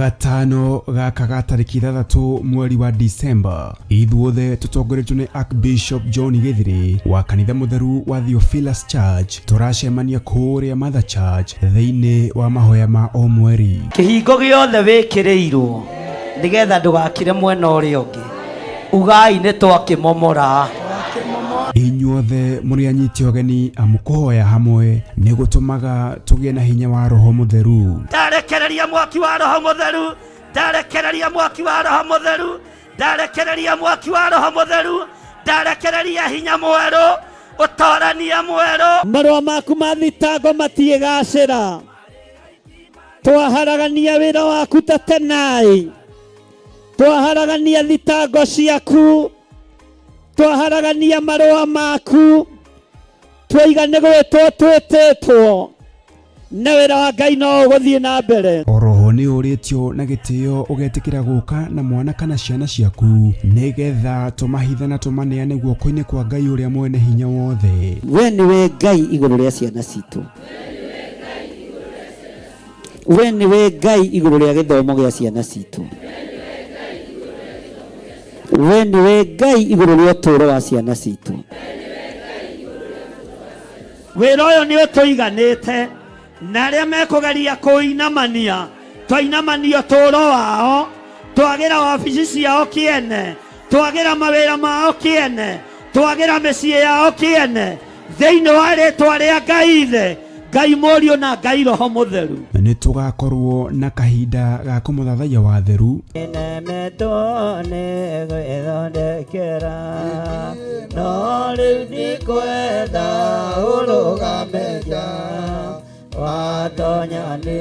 Gatano gaka ga tarĩki 6 mweri wa Disemba, ithuothe tũtongoretio nĩ Archbishop John Gĩthirĩ wa kanitha mũtheru wa Theophilus Church tũracemania kũrĩa Mother Church thĩinĩ wa mahoya ma o mweri. Kĩhingo gĩothe wĩkĩrĩirwo nĩgetha ndũgakire mwena ũrĩa ũngĩ, ugai nĩ twakĩmomora. Inyuothe mũrĩ anyiti ũgeni amu kũhoya hamwe nĩ gũtũmaga tũgĩe na hinya wa Roho Mũtheru. Ndarekereria mwaki wa Roho Mũtheru, ndarekereria mwaki wa Roho Mũtheru, ndarekereria mwaki wa Roho Mũtheru, ndarekereria hinya mwerũ, ũtorania mwerũ. Marũa maku ma thitango matiĩgacĩra. Twaharagania wĩra waku ta tenai. Twaharagania thitango ciaku. Twaharagania marũa maku. Twaiga nĩ gwĩtwo twĩtĩtwo. Na wĩra wa Ngai no ũgũthiĩ na mbere. Oroho nĩ ũrĩtio na gĩtĩo ũgetĩkĩra gũka na mwana kana ciana ciaku nĩgetha tũmahithe na tũmaneane guoko-inĩ kwa Ngai ũrĩa mwene hinya wothe. We nĩwe Ngai igũrũ rĩa ciana citũ. We nĩwe Ngai igũrũ rĩa gĩthomo gĩa ciana citũ. We nĩwe Ngai igũrũ rĩa ũtũũro wa ciana citũ. Wĩra ũyũ nĩ ũtũiganĩte, na arĩa mekũgeria kũinamania, twainamania ũtũũro wao, twagĩra wabici ciao kĩene, twagĩra mawĩra mao kĩene, twagĩra mĩciĩ yao kĩene, thĩinĩ wa rĩtwa rĩa Ngai Ithe, Ngai Mũriũ na Ngai Roho Mũtheru. Nĩ tũgakorwo na kahinda ga kũmũthathaiya watheru. Nemetwo nĩ gwĩthondekera, no rĩu ndikwenda ũrũgame nja, watonya nĩ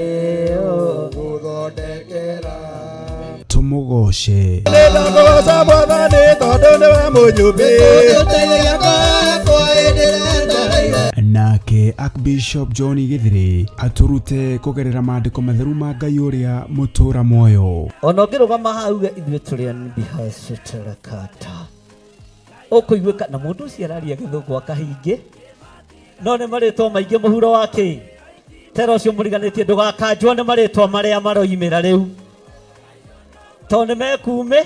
ũgũthondekera. Tũmũgoce. Nĩndakũgoca Mwathani tondũ nĩwe mũnyũmbi. Nake Archbishop John Gĩthirĩ atũrute kũgerera maandĩko matheru ma Ngai ũrĩa mũtũra muoyo. Ona ũngĩrũgama haha uge ithuĩ tũrĩ anbihacĩtĩrakata ũkũiguĩka na mũndũ ũcio araria gĩthũngũ akahingĩ no nĩ marĩtwa maingĩ mũhuro wa kĩ tera ũcio mũriganĩtie ndũgakanjwo nĩ marĩtwa marĩa maroimĩra rĩu tondũ nĩ mekuumĩ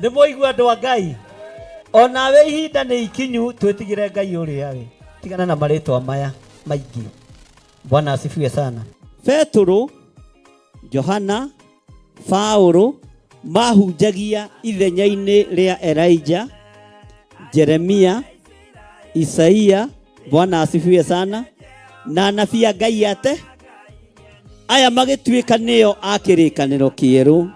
nĩ mwaigua andũ a Ngai onawe ihinda nĩ ikinyu twĩtigĩre Ngai ũrĩa we tigana na marĩtwa maya maingĩ. Bwana asifiwe sana. Petũrũ, Johana, Paũlũ mahunjagia ithenya-inĩ rĩa Elijah, Jeremia, Isaia, Bwana asifiwe sana, na anabii a Ngai ate aya magĩtuĩka nĩo a kĩrĩkanĩro kĩerũ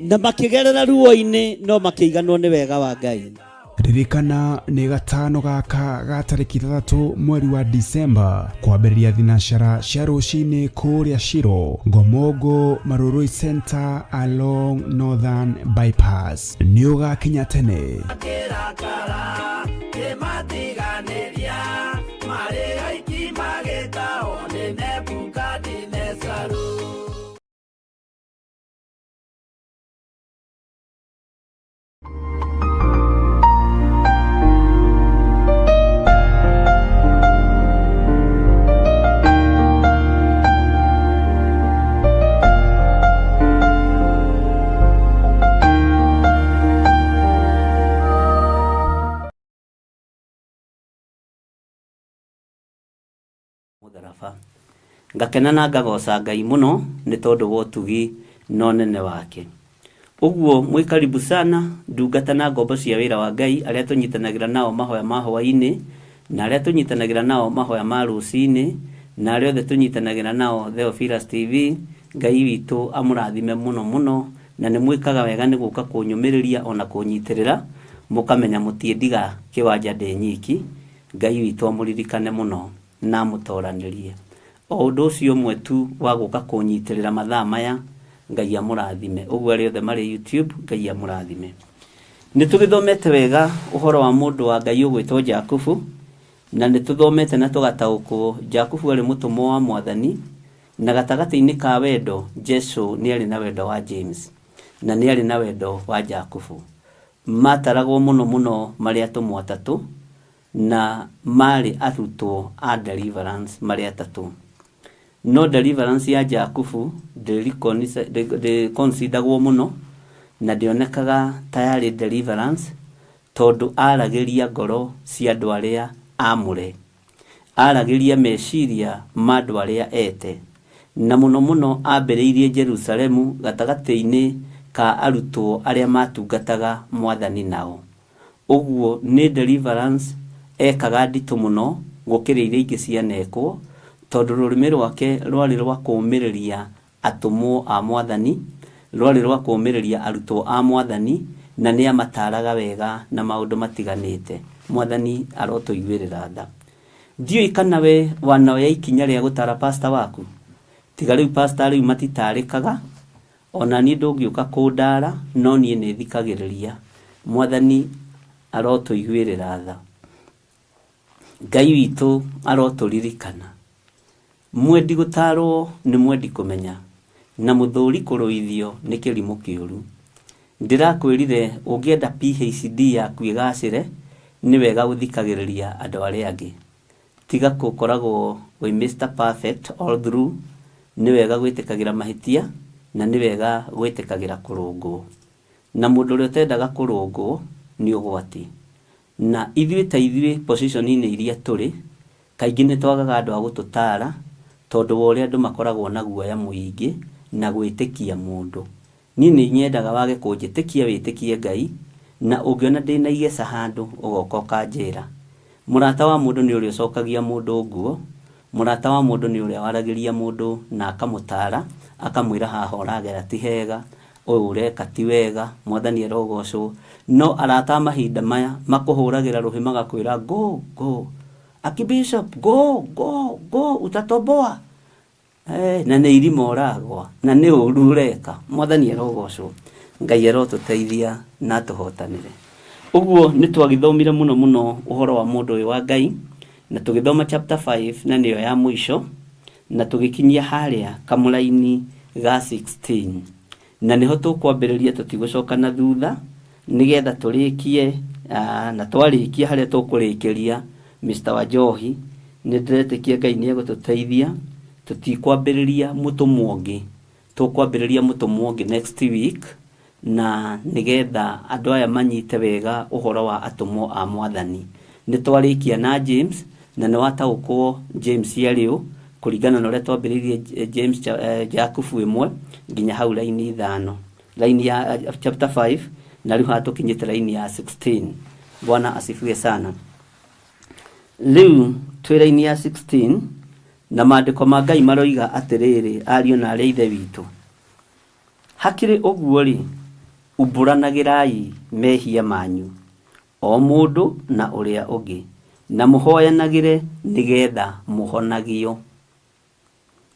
na makĩgerera ruo-inĩ no makĩiganwo nĩ wega wa Ngai. Ririkana nĩ gatano gaka ga tarĩki 6 mweri wa Disemba kwambĩrĩria thinacara cia rũcinĩ kũrĩa Shiro, Ngomongo, Marurui Center along Northern Bypass. Nĩ ũgakinya tene. Mũtharaba. Ngakena na ngagoca Ngai mũno nĩ tondũ wa ũtugi na ũnene wake. Ũguo mwĩ karibu sana ndungata na ngombo cia wĩra wa Ngai arĩa tũnyitanagĩra nao mahoya ma hwainĩ na arĩa tũnyitanagĩra nao mahoya ma rũcinĩ na arĩa othe tũnyitanagĩra nao Theophilus TV, Ngai witũ amũrathime mũno mũno na nĩ mwĩkaga wega nĩ gũka kũnyũmĩrĩria ona kũnyitĩrĩra mũkamenya mũtiĩndiga kĩwanja ndĩ nyiki. Ngai witũ amũririkane mũno na amũtoranĩrie. O ũndũ ũcio ũmwe tu wa gũka kũnyitĩrĩra mathaa maya, Ngai amũrathime. Ũguo arĩa othe marĩ YouTube, Ngai amũrathime. Nĩ tũgĩthomete wega ũhoro wa mũndũ wa Ngai ũgwĩtwo Jakubu, na nĩ tũthomete na tũgataũkwo Jakubu arĩ mũtũmwo wa Mwathani, na gatagatĩ-inĩ ka wendo, Jesu nĩ arĩ na wendo wa James, na nĩ arĩ na wendo wa Jakubu. Maataragwo mũno mũno marĩ atũmwo atatũ, na maarĩ arutwo a Deliverance marĩ atatũ. No deliverance ya Jakubu ndĩconsideragwo mũno na ndĩonekaga ta yarĩ deliverance tondũ aragĩria ngoro cia andũ arĩa amũre, aragĩria meciria ma andũ arĩa ete, na mũno mũno ambĩrĩirie Jerusalemu gatagatĩ-inĩ ka arutwo arĩa matungataga Mwathani nao. Ũguo nĩ deliverance ekaga nditũ mũno gũkĩra iria ingĩ cianekwo, tondũ rũrĩmĩ rwake rwarĩ rwa kũũmĩrĩria atũmwo a Mwathani, rwarĩ rwa kũũmĩrĩria arutwo a Mwathani, na nĩ amataraga wega na maũndũ matiganĩte. Mwathani arotũiguĩrĩra tha. Ndiũĩ kana we wanoya ikinya rĩa gũtara pastor waku? Tiga rĩu pastor rĩu matitarĩkaga, ona niĩ ndũngĩũka kũndara, no niĩ nĩ thikagĩrĩria. Mwathani arotũiguĩrĩra tha. Ngai witũ arotũririkana. Mwendi gũtarwo nĩ mwendi kũmenya, na mũthũri kũrũithio nĩ kĩrimũ kĩũru. Ndĩrakwĩrire ũngĩenda PhD yaku ĩgacĩre, nĩ wega gũthikagĩrĩria andũ arĩa angĩ. Tiga gũkoragwo wĩ Mr Perfect all through, nĩ wega gwĩtĩkagĩra mahĩtia na nĩ wega gwĩtĩkagĩra kũrũngwo. Na mũndũ ũrĩa ũtendaga kũrũngwo nĩ ũgwati. Na ithuĩ ta ithuĩ position-inĩ iria tũrĩ, kaingĩ nĩ twagaga andũ a gũtũtara tondũ wa ũrĩa andũ makoragwo na guoya mũingĩ na gwĩtĩkia mũndũ. Niĩ nĩ nyendaga wage kũnjĩtĩkia wĩtĩkie Ngai, na ũngĩona ndĩna igeca handũ ũgoka ũkanjĩra. Mũrata wa mũndũ nĩ ũrĩa ũcokagia mũndũ nguo, mũrata wa mũndũ nĩ ũrĩa waragĩria mũndũ na akamũtara, akamwĩra haha ũragera ti hega, ũyũ ũreka ti wega, Mwathani arogocwo. No arata a mahinda maya makũhũragĩra rũhĩ magakwĩra go, go, Archbishop, go, go, go, utatoboa. Na nĩ irima ũragwa, na nĩ ũru ũreka. Mwathani arogocwo. Ngai arotũteithia na atũhotanĩre. Ũguo nĩ twagĩthomire mũno mũno ũhoro wa mũndũ ũyũ wa Ngai, na tũgĩthoma chapter 5 na nĩyo ya mũico, na tũgĩkinyia harĩa kamũraini ga 16. Na nĩho tũkwambĩrĩria, tũtigũcoka na thutha, nĩgetha tũrĩkie, na twarĩkia harĩa tũkũrĩkĩria Mr. Wanjohi, nĩ ndĩretĩkia Ngai nĩ egũtũteithia, tũtikwambĩrĩria mũtũmwo ũngĩ, tũkwambĩrĩria mũtũmwo ũngĩ next week, na nĩgetha andũ aya manyite wega ũhoro wa atũmwo a Mwathani. Nĩ twarĩkia na James, na nĩ wataũkwo James arĩ ũ, kũringana na ũrĩa twambĩrĩirie James Jakubu 1 nginya hau raini 5, raini ya chapter 5, na rĩu haha tũkinyĩte raini ya 16. Bwana asifiwe sana. Rĩu twĩ raini ya 16, na maandĩko ma Ngai maroiga atĩrĩrĩ, ariũ na arĩ a Ithe witũ, hakĩrĩ ũguo rĩ, umbũranagĩrai mehia manyu o mũndũ na ũrĩa ũngĩ, na mũhoyanagĩre nĩgetha mũhonagio.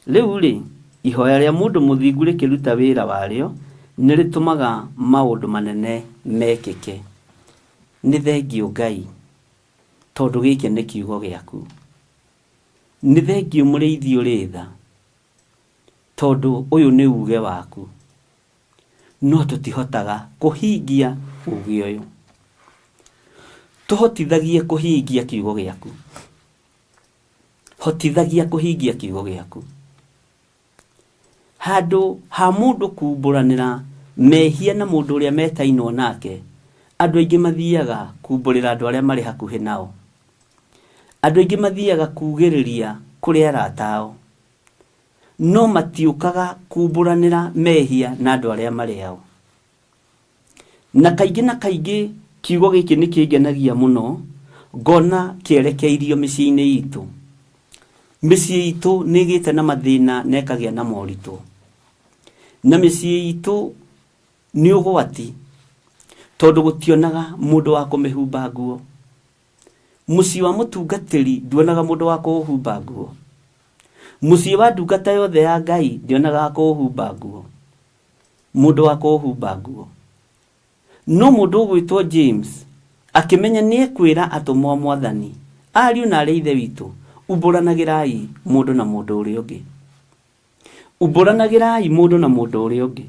Rĩu rĩ, ihoya rĩa mũndũ mũthingu rĩkĩruta wĩra warĩo, nĩ rĩtũmaga maũndũ manene mekĩke. Nĩ thengiũ Ngai, tondũ gĩkĩ nĩ kiugo gĩaku. Nĩ thengiũ mũrĩithi ũrĩ tha, tondũ ũyũ nĩ uge waku. No tũtihotaga kũhingia uge ũyũ. Tũhotithagie kũhingia kiugo gĩaku. Hotithagia kũhingia kiugo gĩaku. Handũ ha mũndũ kumbũranĩra mehia na mũndũ ũrĩa metainwo nake, andũ aingĩ mathiaga kumbũrĩra andũ arĩa marĩ hakuhĩ nao. Andũ aingĩ mathiaga kugĩrĩria kũrĩ arata ao, no matiũkaga kumbũranĩra mehia na andũ arĩa marĩ ao. Na kaingĩ na kaingĩ kiugo gĩkĩ nĩ kĩngenagia mũno, ngona kĩerekeirio mĩciĩ-inĩ itũ. Mĩciĩ itũ nĩ ĩgĩte na mathĩna na ĩkagĩa na moritũ. Na mĩciĩ itũ nĩ ũgwati, tondũ gũtionaga mũndũ wa kũmĩhumba nguo. Mũciĩ wa mũtungatĩri nduonaga mũndũ wa kũũhumba nguo. Mũciĩ wa ndungata yothe ya Ngai ndionaga wa kũũhumba nguo. Mũndũ wa kũũhumba nguo. No mũndũ ũgwĩtwo James akĩmenya nĩ ekwĩra atũmwo a Mwathani, ariũ na arĩ a Ithe witũ, umbũranagĩrai mũndũ na mũndũ ũrĩa ũngĩ. Umbũranagĩrai mũndũ na mũndũ ũrĩa ũngĩ.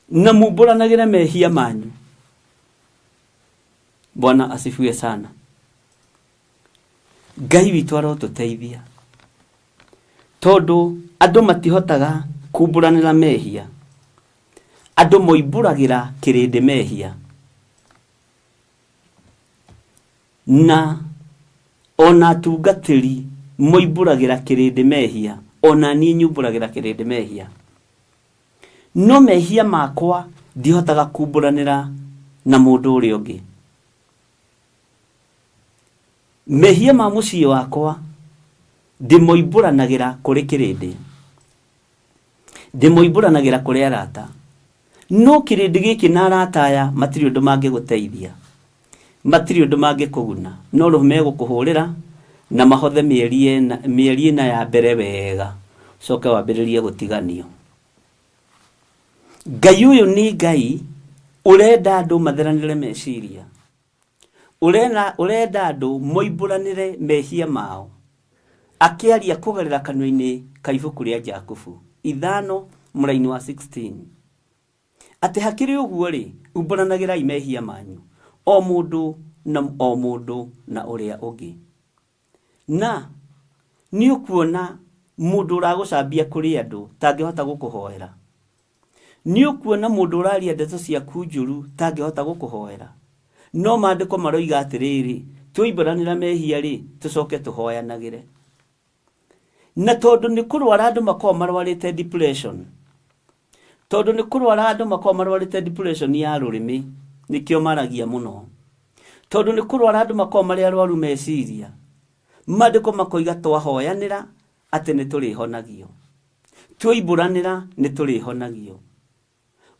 Na mumbũranagĩre mehia manyu. Bwana asifiwe sana. Ngai witũ arotũteithia. Tondũ andũ matihotaga kumbũranĩra mehia, andũ moimbũragĩra kĩrĩndĩ mehia. Na ona atungatĩri moimbũragĩra kĩrĩndĩ mehia, ona niĩ nyumbũragĩra kĩrĩndĩ mehia. No mehia makwa ndihotaga kumbũranĩra na mũndũ ũrĩa ũngĩ. Mehia ma mũciĩ wakwa ndĩmoimbũranagĩra kũrĩ kĩrĩndĩ, ndĩmoimbũranagĩra kũrĩ arata. No kĩrĩndĩ gĩkĩ na arata aya matirĩ ũndũ mangĩgũteithia, matirĩ ũndũ mangĩkũguna, no rũhĩ megũkũhũrĩra na mahothe mĩeri ĩna, mĩeri ĩna ya mbere wega, ũcoke wambĩrĩrie gũtiganio. Ngai ũyũ nĩ Ngai ũrenda andũ matheranĩre meciria. Ũrena, ũrenda andũ moimbũranĩre mehia mao. Akĩaria kũgerera kanua-inĩ ka ibuku rĩa Jakubu ithano mũraini wa 16 atĩ hakĩrĩ ũguo-rĩ, umbũranagĩrai mehia manyu o mũndũ na o mũndũ na ũrĩa ũngĩ. Na nĩ ũkuona mũndũ ũragũcambia kũrĩ andũ tangĩhota gũkũhoera. Nĩ ũkuona mũndũ ũraria ndeto ciaku njũru tangĩhota gũkũhoera. No maandĩko maroiga atĩrĩrĩ, twoimbũranĩra mehia-rĩ, tũcoke tũhoyanagĩre. Na tondũ nĩ kũrwara andũ makoragwo marwarĩte depression, tondũ nĩ kũrwara andũ makoragwo marwarĩte depression ya rũrĩmĩ, nĩkĩo maragia mũno. Tondũ nĩ kũrwara andũ makoragwo marĩ arwaru meciria, maandĩko makoiga twahoyanĩra atĩ nĩ tũrĩhonagio. Twoimbũranĩra nĩ tũrĩhonagio.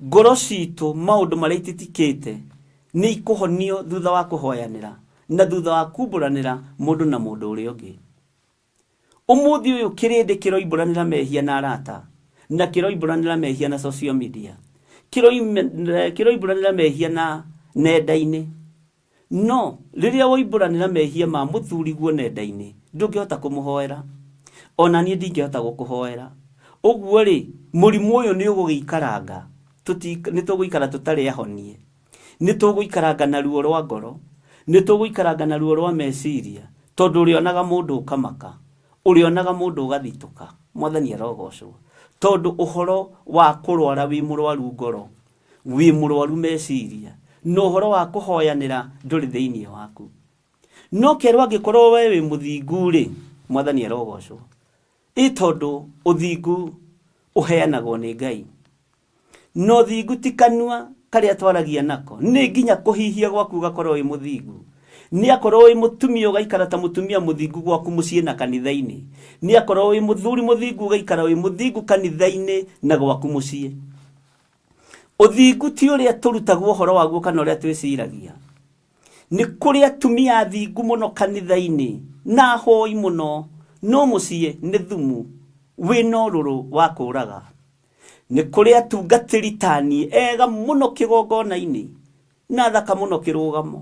Ngoro citũ maũndũ marĩa ititikĩte nĩ ikũhonio thutha wa kũhoyanĩra na thutha wa kumbũranĩra mũndũ na mũndũ ũrĩa ũngĩ. Ũmũthĩ ũyũ kĩrĩndĩ kĩroimbũranĩra mehia na arata na kĩroimbũranĩra mehia na social media, kĩroimbũranĩra mehia na nenda-inĩ. No rĩrĩa woimbũranĩra mehia ma mũthuriguo nenda-inĩ, ndũngĩhota kũmũhoera. Ona niĩ ndingĩhota gũkũhoera. Ũguo-rĩ, mũrimũ ũyũ nĩ ũgũgĩikaranga, nĩ tũgũikara tũtarĩ ahonie. Nĩ tũgũikaranga na ruo rwa ngoro, nĩ tũgũikaranga na ruo rwa meciria, tondũ ũrĩonaga mũndũ ũkamaka, ũrĩonaga mũndũ ũgathitũka. Mwathani arogocwo. Tondũ ũhoro wa kũrwara wĩ mũrwaru ngoro, wĩ mũrwaru meciria, na ũhoro wa kũhoyanĩra ndũrĩ thĩinĩ waku. No kerwo angĩkorwo we wĩ mũthingu-rĩ, Mwathani arogocwo. Ĩ tondũ ũthingu ũheanagwo nĩ Ngai. Na ũthingu ti kanua karĩa twaragia nako, nĩ nginya kũhihia gwaku ũgakorwo wĩ mũthingu. Nĩ akorwo wĩ mũtumia ũgaikara ta mũtumia mũthingu gwaku mũciĩ na kanitha-inĩ. Nĩ akorwo wĩ mũthuri mũthingu ũgaikara wĩ mũthingu kanitha-inĩ na gwaku mũciĩ. Ũthingu ti ũrĩa tũrutagwo ũhoro waguo kana ũrĩa twĩciragia. Nĩ kũrĩ atumia athingu mũno kanitha-inĩ na ahoi mũno, no mũciĩ nĩ thumu wĩna ũrũrũ wa kũraga. Nĩ kũrĩ atungatĩri ta niĩ ega mũno kĩgongona-inĩ na athaka mũno kĩrũgamo,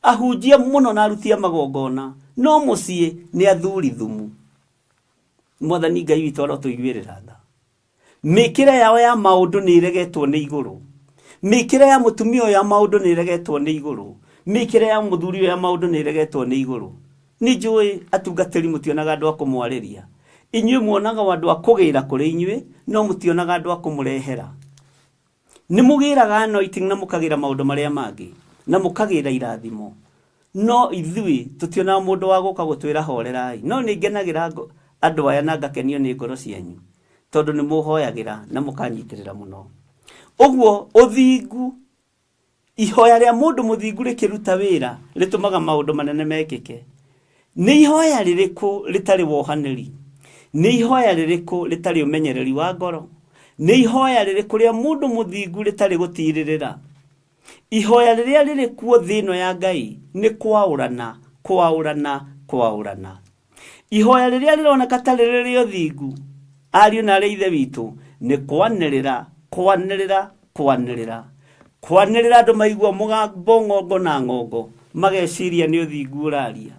ahunjia mũno na aruti a magongona, no mũciĩ nĩ athuri thumu. Mwathani Ngai witũ arotũiguĩrĩra tha. Mĩkĩre yao ya maũndũ nĩ ĩregetwo nĩ igũrũ. Mĩkĩre ya mũtumia ũyũ ya maũndũ nĩ ĩregetwo nĩ igũrũ. Mĩkĩre ya mũthuri ũyũ ya maũndũ nĩ ĩregetwo nĩ igũrũ. Nĩ njũĩ atungatĩri mũtionaga andũ a kũmwarĩria. Inyuĩ muonaga o andũ a kũgĩra kũrĩ inyuĩ, no mũtionaga andũ a kũmũrehera. Nĩ mũgĩraga anointing na mũkagĩra maũndũ marĩa mangĩ, na mũkagĩra irathimo. No ithuĩ tũtionaga mũndũ wa gũka gũtwĩra horerai. No nĩ ngenagĩra andũ aya na ngakenio nĩ ngoro cianyu, tondũ nĩ mũhoyagĩra na mũkanyitĩrĩra mũno. Ũguo ũthingu, ihoya rĩa mũndũ mũthingu rĩkĩruta wĩra, rĩtũmaga maũndũ manene mekĩke. Nĩ ihoya rĩrĩkũ rĩtarĩ wohanĩri? Nĩ ihoya rĩrĩkũ rĩtarĩ ũmenyereri wa ngoro? Nĩ ihoya rĩrĩkũ rĩa mũndũ mũthingu rĩtarĩ gũtirĩrĩra? Ihoya rĩrĩa rĩrĩ kuo thĩ ĩno ya Ngai nĩ kwaũrana, kwaũrana, kwaũrana. Ihoya rĩrĩa rĩroneka ta rĩrĩ rĩa ũthingu, ariũ na aarĩ a Ithe witũ, nĩ kwanĩrĩra, kwanĩrĩra, kwanĩrĩra. Kwanĩrĩra andũ maigua mũgambo ng'ongo na ng'ongo, mageciria nĩ ũthingu ũraria.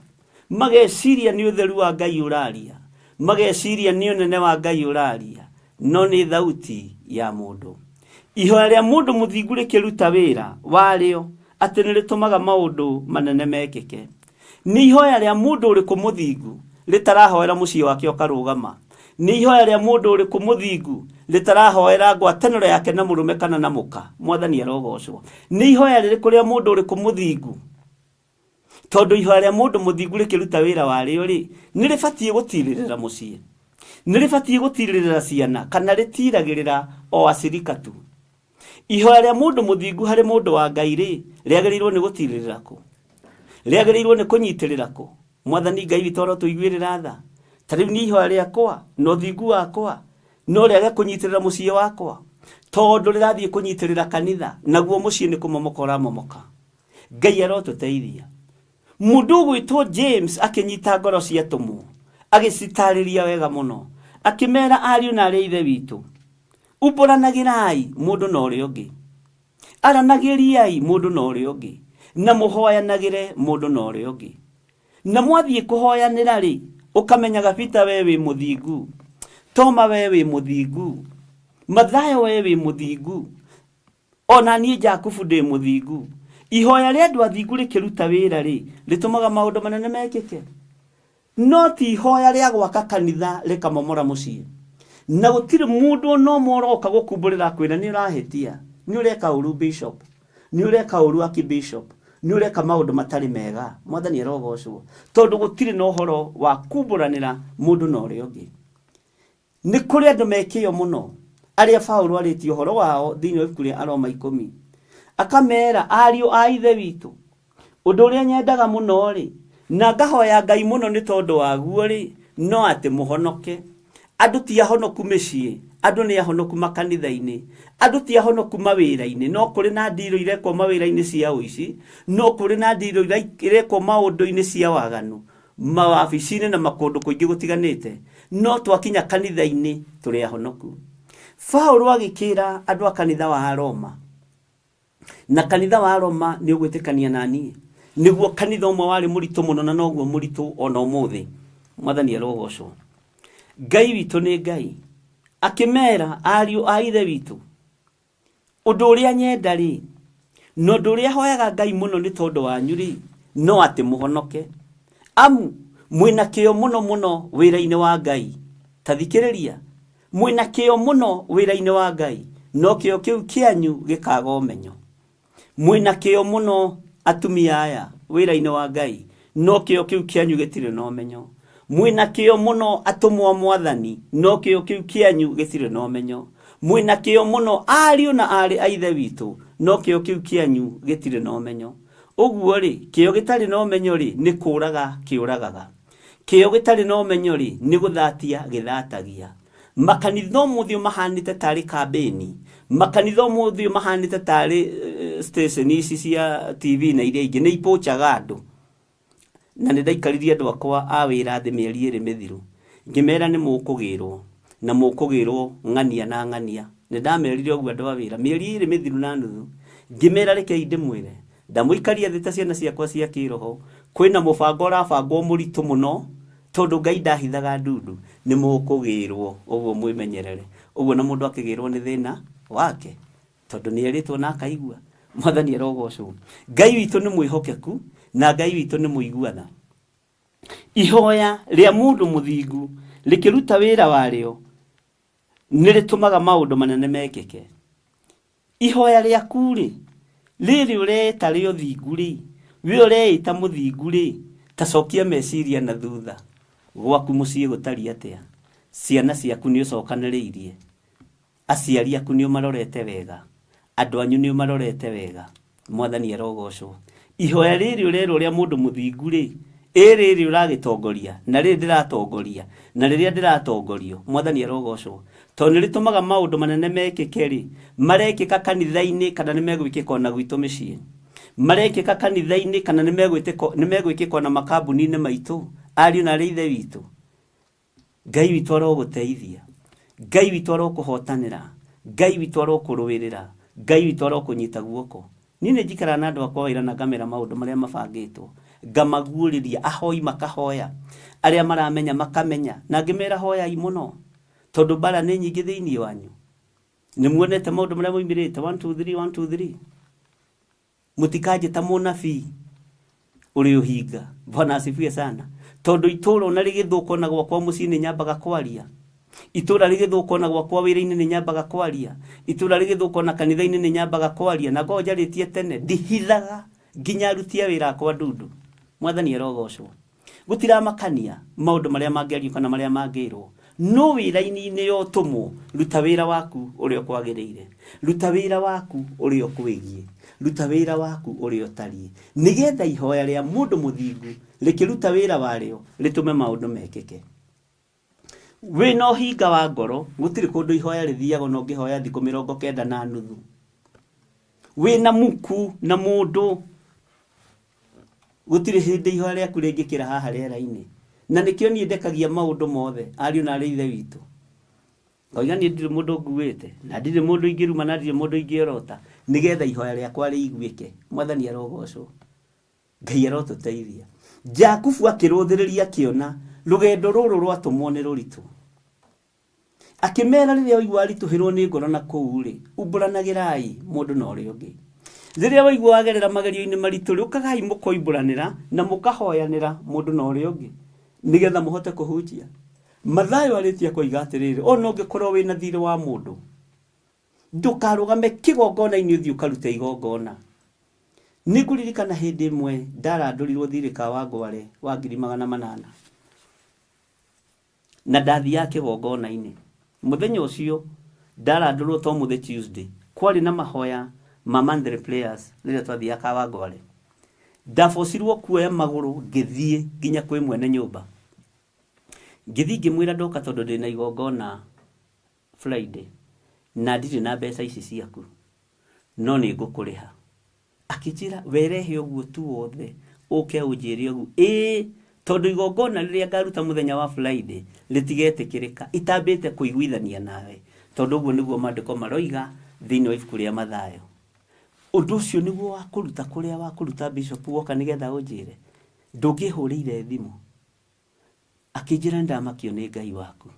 Mageciria nĩ ũtheru wa Ngai ũraria. Mageciria nĩ ũnene wa Ngai ũraria. No nĩ thauti ya mũndũ. Ihoya rĩa mũndũ mũthingu rĩkĩruta wĩra warĩo atĩ nĩ rĩtũmaga maũndũ manene mekĩke. Nĩ ihoya rĩa mũndũ ũrĩkũ mũthingu rĩtarahoera mũciĩ wake ũkarũgama? Nĩ ihoya rĩa mũndũ ũrĩkũ mũthingu rĩtarahoera ngwatanĩro yake na mũrũme kana na mũka? Mwathani arogocwo. Nĩ ihoya rĩrĩkũ rĩa mũndũ ũrĩkũ mũthingu? Tondũ ihoya rĩa mũndũ mũthingu rĩkĩruta wĩra warĩo rĩ, nĩ rĩbatiĩ gũtirĩrĩra mũciĩ, nĩ rĩbatiĩ gũtirĩrĩra ciana, kana rĩtiragĩrĩra o acirika tu? Ihoya rĩa mũndũ mũthingu harĩ mũndũ wa Ngai rĩ, rĩagĩrĩirwo nĩ gũtirĩrĩra kũ? Rĩagĩrĩirwo nĩ kũnyitĩrĩra kũ? Mwathani Ngai witũ arotũiguĩrĩra tha. Ta rĩu niĩ ihoya rĩakwa na ũthingu wakwa no rĩage kũnyitĩrĩra mũciĩ wakwa, tondũ rĩrathiĩ kũnyitĩrĩra kanitha, naguo mũciĩ nĩ kũmomoka ũramomoka. Ngai arotũteithia. Mũndũ ũgwĩtwo James akĩnyita ngoro cia atũmwo, agĩcitarĩria wega mũno, akĩmera ariũ na arĩ a ithe witũ, umbũranagĩrai mũndũ na ũrĩa ũngĩ, aranagĩriai mũndũ na ũrĩa ũngĩ, na mũhoyanagĩre mũndũ na ũrĩa ũngĩ. Na mwathiĩ kũhoyanĩra rĩ, ũkamenyaga Peter we wĩ mũthingu, Toma we wĩ mũthingu, Mathayo we wĩ mũthingu, ona niĩ Jakubu ndĩ mũthingu. Ihoya rĩa andũ athingu rĩkĩruta wĩra rĩ, rĩtũmaga maũndũ manene mekĩke. No ti ihoya rĩa gwaka kanitha rĩkamomora mũciĩ. Na gũtirĩ mũndũ ona ũmwe ũroka gũkumbũrĩra akwĩra nĩ ũrahĩtia, nĩ ũreka ũru bishop, nĩ ũreka ũru archbishop, nĩ ũreka maũndũ matarĩ mega. Mwathani arogocwo. Tondũ gũtirĩ na ũhoro wa kumbũranĩra mũndũ na ũrĩa ũngĩ. Nĩ kũrĩ andũ mekĩo mũno arĩa Paũlũ arĩtie ũhoro wao thĩinĩ wa ibuku rĩa Aroma 10. Akamera ariũ a ithe witũ, ũndũ ũrĩa nyendaga mũno rĩ, na ngahoya Ngai mũno nĩ tondũ waguo rĩ, no atĩ mũhonoke. Andũ ti ahonoku mĩciĩ, andũ nĩ ahonoku makanitha-inĩ, andũ ti ahonoku mawĩra-inĩ. No kũrĩ na ndirũ irekwo mawĩra-inĩ cia ũici, no kũrĩ na ndirũ irekwo maũndũ-inĩ cia waganu, mawabici-inĩ na makũndũ kũingĩ gũtiganĩte, no twakinya kanitha-inĩ tũrĩ ahonoku. Paũlũ agĩkĩra andũ a kanitha wa Roma, na kanitha wa Roma nĩ ũgwĩtĩkania na niĩ, nĩguo kanitha ũmwe warĩ mũritũ mũno na noguo mũritũ ona ũmũthĩ. Mwathani arogocwo. Ngai witũ nĩ Ngai. Akĩmera ariũ a ithe witũ, ũndũ ũrĩa nyenda rĩ, na ũndũ ũrĩa hoyaga Ngai mũno nĩ tondũ wanyu rĩ, no atĩ mũhonoke. Amu mwĩna kĩyo mũno mũno wĩra-inĩ wa Ngai. Ta thikĩrĩria, mwĩna kĩyo mũno wĩra-inĩ wa Ngai, no kĩyo kĩu kĩanyu gĩkaga ũmenyo. Mwĩna kĩyo mũno atumia aya wĩra-inĩ wa Ngai, no kĩyo kĩu kĩanyu gĩtirĩ na ũmenyo. Mwĩna kĩyo mũno atũmwo Mwathani, no kĩyo kĩu kĩanyu gĩtirĩ na ũmenyo. Mwĩna kĩyo mũno ariũ na aarĩ a ithe witũ, no kĩyo kĩu kĩanyu gĩtirĩ na ũmenyo. Ũguo rĩ, kĩyo gĩtarĩ na ũmenyo rĩ, nĩ kũũraga kĩũragaga. Kĩyo gĩtarĩ na ũmenyo rĩ, nĩ gũthatia gĩthatagia. Makanitha ũmũthĩ mahanĩte tarĩ kambĩni, makanitha ũmũthĩ mahanĩte tarĩ station ici cia TV na iria ingĩ, nĩ ipochaga andũ. Na nĩ ndaikaririe andũ akwa a wĩra thĩ mĩeri ĩrĩ mĩthiru, ngĩmera nĩ mũkũgĩrwo, na mũkũgĩrwo ng'ania na ng'ania. Nĩ ndamerire ũguo andũ a wĩra mĩeri ĩrĩ mĩthiru na nuthu, ngĩmera rekei ndĩmwĩre, ndamũikaria thĩ ta ciana ciakwa cia kĩroho, kwĩna mũbango ũrabangwo mũritũ mũno, tondũ Ngai ndahithaga ndundu, nĩ mũkũgĩrwo, ũguo mwĩmenyerere. Ũguo na mũndũ akĩgĩrwo nĩ thĩna wake, tondũ nĩ erĩtwo na akaigua. Mwathani arogocwo. Ngai witũ nĩ mwĩhokeku na Ngai witũ nĩ mũiguana. Ihoya rĩa mũndũ mũthingu rĩkĩruta wĩra warĩo nĩ rĩtũmaga maũndũ manene mekĩke. Ihoya rĩaku rĩ, rĩrĩ ũreĩta rĩa ũthingu rĩ, we ũreĩta mũthingu rĩ, ta cokia meciria na thutha. Gwaku mũciĩ gũtariĩ atĩa? Ciana ciaku nĩ ũcokanĩrĩirie? Aciari aku nĩ ũmarorete wega? Andũ anyu nĩ ũmarorete wega? Mwathani arogocwo. Ihoya rĩrĩ ũrerwo rĩa mũndũ mũthingu rĩ, ĩ rĩrĩ ũragĩtongoria, na rĩrĩ ndĩratongoria, na rĩrĩa ndĩratongorio, Mwathani arogocwo. Tondũ nĩ rĩtũmaga maũndũ manene mekĩke rĩ, marekĩka kanitha-inĩ kana nĩ megwĩkĩka ona gwitũ mĩciĩ. Marekĩka kanitha-inĩ kana nĩ megwĩkĩka ona makambuni-inĩ maitũ, ariũ na arĩ ithe witũ. Ngai witũ arogũteithia, Ngai witũ arokũhotanĩra, Ngai witũ arokũrũĩrĩra, Ngai witũ arokũnyita guoko. Niĩ nĩ njikaraga na andũ akwa wĩra na ngamera maũndũ marĩa mabangĩtwo, ngamaguũrĩria, ahoi makahoya, arĩa maramenya makamenya, na ngĩmera hoyai mũno, tondũ mbara nĩ nyingĩ thĩinĩ wanyu. Nĩ muonete maũndũ marĩa moimĩrĩte, 1 2 3 1 2 3. Mũtikanjĩta mũnabii ũrĩ ũhinga. Bwana asifiwe sana. Tondũ itũũra ona rĩgĩthũka ona gwakwa mũciĩ nĩ nyambaga kwaria. Itũra rĩgĩthũka ona gwakwa wĩra-inĩ nĩ nyambaga kwaria. Itũra rĩgĩthũka ona kanitha-inĩ nĩ nyambaga kwaria. Na ngoragwo njarĩtie tene, ndihithaga nginya aruti a wĩra akwa ndundu. Mwathani arogocwo. Gũtiramakania maũndũ marĩa mangĩario kana marĩa mangĩrwo. No wĩra-inĩ ya ũtũmwo, ruta wĩra waku ũrĩa ũkwagĩrĩire. Ruta wĩra waku ũrĩa ũkwĩgiĩ. Ruta wĩra waku ũrĩa ũtariĩ. Nĩgetha ihoya rĩa mũndũ mũthingu rĩkĩruta wĩra warĩo rĩtũme maũndũ mekĩke. Wĩna ũhinga wa ngoro, gũtirĩ kũndũ ihoya rĩthiaga ona ũngĩhoya thikũ 90. Wĩna muku na mũndũ, gũtirĩ hĩndĩ ihoya rĩaku rĩngĩkĩra haha rĩera-inĩ. Na nĩkĩo niĩ ndekagia maũndũ mothe, ariũ na arĩ ithe witũ. Ngoiga niĩ ndirĩ mũndũ nguĩte, na ndirĩ mũndũ ingĩruma, na ndirĩ mũndũ ingĩorota, nĩgetha ihoya rĩakwa rĩiguĩke. Mwathani arogocwo. Ngai arotũteithia. Jakubu akĩrũthĩrĩria akĩona rũgendo rũrũ rwatũmwo nĩ rũritũ. Akĩmera rĩrĩa waigua waritũhĩrwo nĩ ngoro na kũu rĩ, umbũranagĩrai mũndũ na ũrĩa ũngĩ. Rĩrĩa waigua wagerera magerio-inĩ maritũ rĩ, ũkagai mũkoimbũranĩra na mũkahoyanĩra mũndũ na ũrĩa ũngĩ, nĩgetha mũhote kũhunjia. Mathayo arĩtie akoiga atĩrĩrĩ, ona ũngĩkorwo wĩna thirĩ wa mũndũ, ndũkarũgame kĩgongona-inĩ ũthiĩ ũkarute igongona. Nĩngũririkana hĩndĩ ĩmwe ndarandũrirwo thirĩ ka Wangware wa ngiri magana manana. Na ndathiaga kĩgongona-inĩ. Mũthenya ũcio ndarandũrwo to mũthĩ Tuesday. Kwarĩ na mahoya ma monthly prayers rĩrĩa twathiaga Kawangware. Ndabocirwo kuoya magũrũ ngĩthiĩ nginya kwĩ mwene nyũmba. Ngĩthiĩ ngĩmwĩra ndoka tondũ ndĩna igongona Friday na ndirĩ na mbeca ici ciaku, no nĩ ngũkũrĩha. Akĩnjĩra werehe ũguo tu wothe ũke ũnjĩre ũguo. Ĩĩ, tondũ igongona rĩrĩa ngaruta mũthenya wa Friday rĩtigetĩkĩrĩka itambĩte kũiguithania nawe, tondũ ũguo nĩguo maandĩko maroiga thĩinĩ wa ibuku rĩa Mathayo. Ũndũ ũcio nĩguo wa kũruta kũrĩa wa kũruta bishop woka nĩgetha ũnjĩre. Ndũngĩhũrĩire thimũ. Akĩnjĩra nĩndamakio nĩ Ngai waku.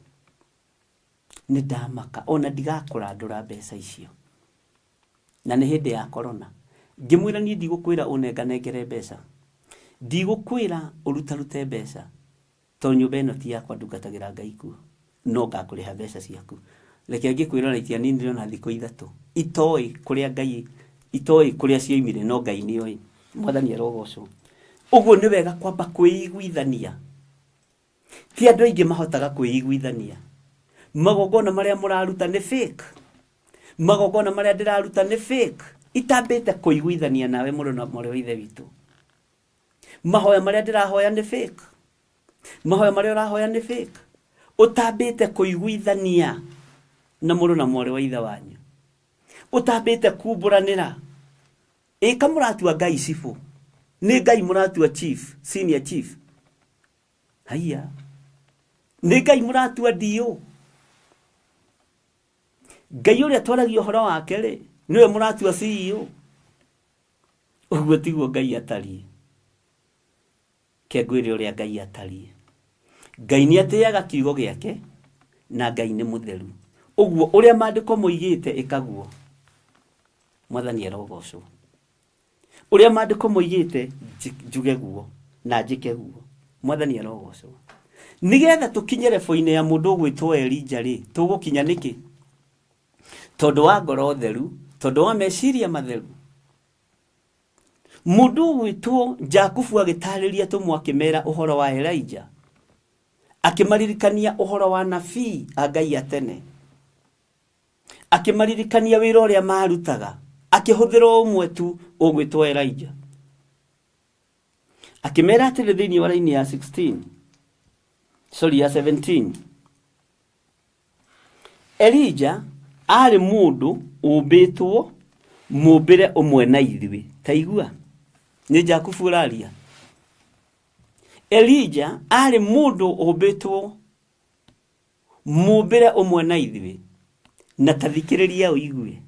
Nĩndamaka ona ndigakũrandũra mbeca icio. Na nĩ hĩndĩ ya corona. Ngĩmwĩra niĩ ndigũkwĩra ũnenganengere mbeca. Ndigũkwĩra ũrutarute mbeca. Tondũ nyũmba ĩno ti yakwa ndungatagĩra Ngai kuo. No ngakũrĩha mbeca ciaku. Reke ngĩkwĩra ona itianinire ona thikũ ithatũ. Itoĩ kũrĩa Ngai, itoĩ kũrĩa cioimire no Ngai nĩoĩ. Mwathani arogocwo. Ũguo nĩ wega kwamba kwĩiguithania. Ti andũ aingĩ mahotaga kwĩiguithania. Magongona marĩa mũraruta nĩ fake. Magongona marĩa ndĩraruta nĩ fake. Itambĩte kũiguithania nawe mũrũ na mwarĩ wa ithe witũ. Mahoya marĩa ndĩrahoya nĩ fake. Mahoya marĩa ũrahoya nĩ fake. Ũtambĩte kũiguithania na mũrũ na mwarĩ wa ithe wanyu. Ũtambĩte kumbũranĩra. Ĩka mũratua Ngai cibũ. Nĩ Ngai mũratua chief, senior chief. Haiya. Nĩ Ngai mũratua DO. Ngai ũrĩa twaragia ũhoro wake rĩ, nĩwe mũratua CEO. Ũguo tiguo Ngai atariĩ. Ke ngwĩre ũrĩa Ngai atariĩ. Ngai nĩ atĩaga kiugo gĩake na Ngai nĩ mũtheru. Ũguo ũrĩa maandĩko moigĩte ĩkaguo. Mwathani arogocwo. Ũrĩa maandĩko moigĩte njuge guo na njĩke guo. Mwathani arogocwo. Nĩgetha tũkinye rebo-inĩ ya mũndũ ũgwĩtwo Elija rĩ, tũgũkinya nĩkĩ? Tondũ wa ngoro theru, tondũ wa meciria matheru. Mũndũ ũgwĩtwo Jakubu agĩtarĩria atũmwo akĩmera ũhoro wa Elijah, akĩmaririkania ũhoro wa nabii a Ngai a tene, akĩmaririkania wĩra ũrĩa marutaga, akĩhũthĩra ũmwe tu ũgwĩtwo Elijah. Akĩmera atĩrĩ thĩinĩ wa raini ya 16, sorry, ya 17. Elijah arĩ mũndũ ũmbĩtwo mũmbĩre ũmwe na ithuĩ. Ta igua, nĩ Jakubu ũraria. Elijah arĩ mũndũ ũmbĩtwo mũmbĩre ũmwe na ithuĩ, na ta thikĩrĩria ũigue.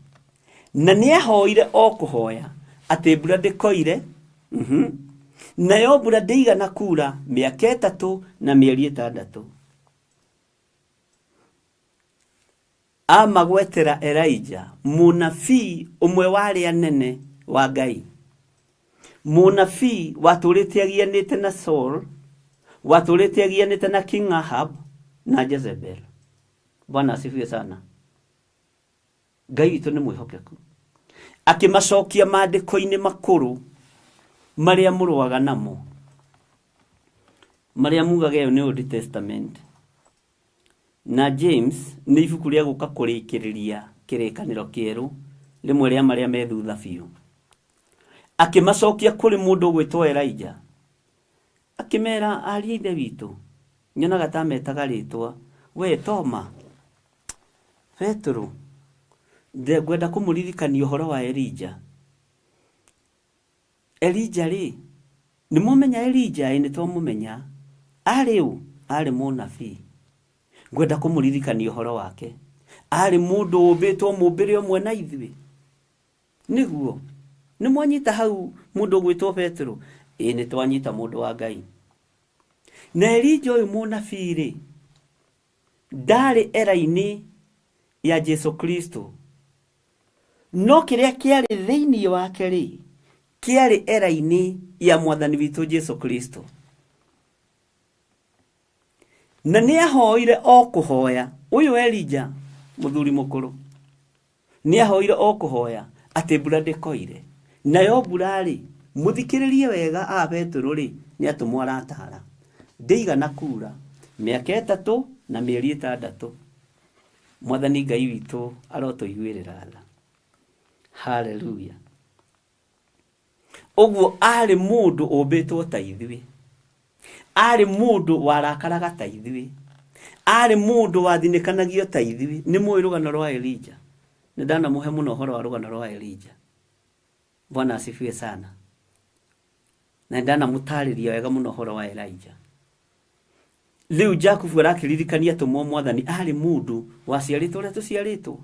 Na nĩahoire o kũhoya atĩ mbura ndĩkoire, nayo mbura ndĩigana kura mĩaka 3 na mĩeri 6. Amagwetera Elijah, mũnabii ũmwe wa arĩa anene wa Ngai. Mũnabii watũrĩte agianĩte na Saul, watũrĩte agianĩte na King Ahab na Jezebel. Bwana asifiwe sana. Ngai witũ nĩ mwĩhokeku. Akĩmacokia maandĩko-inĩ makũrũ marĩa mũrũaga namo, marĩa mugaga ĩyo nĩ Old Testament. Na James nĩ ibuku rĩa gũka kũrĩkĩrĩria kĩrĩkanĩro kĩerũ, rĩmwe rĩa marĩa me thutha biũ. Akĩmacokia kũrĩ mũndũ ũgwĩtwo Elijah, akĩmera ariũ a ithe witũ, nyonaga ta metaga rĩtwa, we Toma, Petero, ngwenda kũmũririkania ũhoro wa Elijah. Elijah rĩ, nĩ mwamenya Elijah? Ĩ nĩ twamũmenya. Arĩ ũ? Arĩ mũnabii. Ngwenda kũmũririkania ũhoro wake. Arĩ mũndũ ũmbĩtwo mũmbĩre ũmwe na ithuĩ. Nĩguo. Nĩ mwanyita hau mũndũ ũgwĩtwo Petero? Ĩ nĩ twanyita mũndũ wa Ngai. Na Elijah ũyũ mũnabii rĩ, ndarĩ era-inĩ ya Jesu Kristo. No kĩrĩa kĩarĩ thĩinĩ wake rĩ, kĩarĩ era-inĩ ya mwathani witũ Jesu Kristo. Na nĩ ahoire o kũhoya. Ũyũ Elijah, mũthuri mũkũrũ, nĩ ahoire o kũhoya atĩ mbura ndĩkoire. Nayo mbura rĩ, mũthikĩrĩrie wega a Petero rĩ, nĩ atũmwo aratara. Ndĩigana kura mĩaka 3 na mĩeri 6. Mwathani Ngai witũ arotũiguĩrĩra tha. Hallelujah. Ũguo arĩ mũndũ ũmbĩtwo ta ithuĩ. Arĩ mũndũ warakaraga ta ithuĩ. Arĩ mũndũ wathinĩkanagio ta ithuĩ. Nĩ mũĩ rũgano rwa Elijah. Nĩ ndanamũhe mũno ũhoro wa rũgano rwa Elijah. Bwana asifiwe sana. Na ndanamũtarĩria wega mũno ũhoro wa Elijah. Rĩu Jakubu arakĩririkania atũmwo mwathani arĩ mũndũ waciarĩtwo ũrĩa tũciarĩtwo.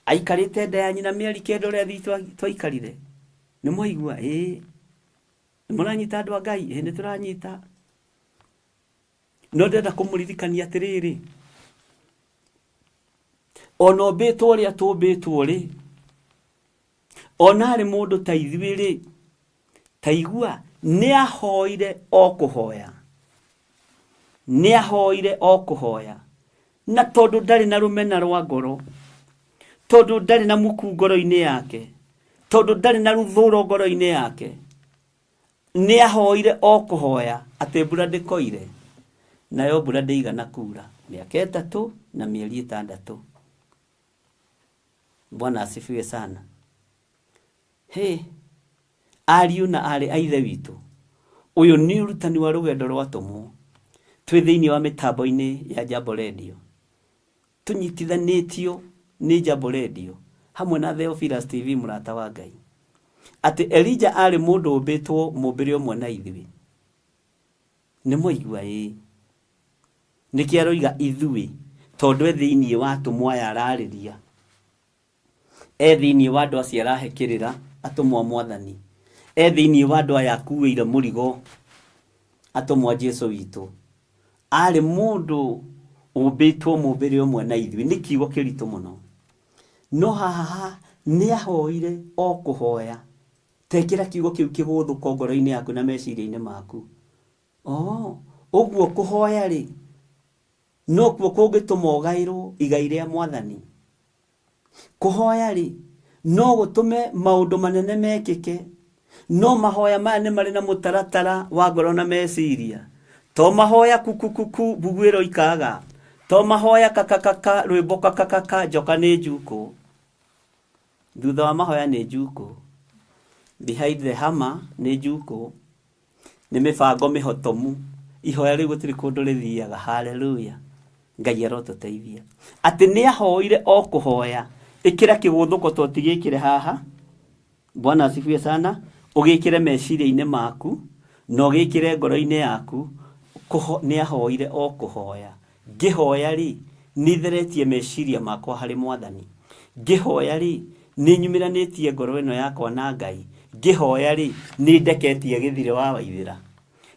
Aikarĩte nda ya nyina mĩeri 9 ũrĩa ithuĩ twaikarire. Nĩ mwaigua? Ĩĩ. Nĩ mũranyita andũ a Ngai? Ĩĩ nĩ tũranyita. No ndĩrenda kũmũririkania atĩrĩrĩ, ona ũmbĩtwo ũrĩa tũmbĩtwo rĩ, ona arĩ mũndũ ta ithuĩ rĩ, ta igua, nĩ ahoire o kũhoya. Nĩ ahoire o kũhoya. Na tondũ ndarĩ na rũmena rwa ngoro, tondũ ndarĩ na muku ngoro-inĩ yake, tondũ ndarĩ na rũthũro ngoro-inĩ yake, nĩ ahoire o kũhoya atĩ mbura ndĩkoire. Nayo mbura ndĩigana kura mĩaka 3 na mĩeri 6. Bwana asifiwe sana. He, ariũ na aarĩ a ithe witũ, ũyũ nĩ ũrutani wa rũgendo rwa atũmwo. Twĩ thĩinĩ wa mĩtambo-inĩ ya Jambo Radio. Tũnyitithanĩtio nĩ Jambo Radio hamwe na Theophilus TV mũrata wa Ngai. Atĩ Elijah arĩ mũndũ ũmbĩtwo mũmbĩre ũmwe na ithuĩ. Nĩ mwaigua ĩĩ. Nĩkĩo aroiga ithuĩ, tondũ e thĩinĩ wa atũmwo aya ararĩria. E thĩinĩ wa andũ acio arahe kĩrĩra atũmwo a mwathani. E thĩinĩ wa andũ aya akuĩire mũrigo atũmwo a Jesu witũ. Arĩ mũndũ ũmbĩtwo mũmbĩre ũmwe na ithuĩ. Nĩ kiugo kĩritũ mũno. No haha nĩ ahoire o kũhoya. Tekĩra kiugo kĩu kĩgũthũka ngoro-inĩ yaku na meciria-inĩ maku. Oh, ũguo kũhoya rĩ, no kuo kũngĩtũma ũgaĩrwo igai rĩa mwathani. Kũhoya rĩ, no gũtũme maũndũ manene mekĩke. No mahoya maya nĩ marĩ na mũtaratara wa ngoro na meciria. To mahoya kukukuku mbugu ĩro ikaga. To mahoya kakakaka rwĩmbo kakakaka njoka nĩ njukũ. Thutha wa mahoya nĩ njukũ. Behind the hammer nĩ njukũ. Nĩ mĩbango mĩhotomu. Ihoya rĩu gũtirĩ kũndũ rĩthiaga. Hallelujah. Ngai arotũteithia. Atĩ nĩ ahoire o kũhoya. Ĩkĩra kĩgũthũko to ti gĩkĩre haha. Bwana asifiwe sana. Ũgĩkĩre meciria-inĩ maku na ũgĩkĩre ngoro-inĩ yaku. Nĩ ahoire o kũhoya. Ngĩhoya rĩ, nĩ theretie meciria makwa harĩ mwathani. Ngĩhoya rĩ, nĩ nyumĩranĩtie ngoro ĩno yakwa na Ngai. Ngĩhoya rĩ, nĩ ndeketie gĩthirĩ wa Waithĩra.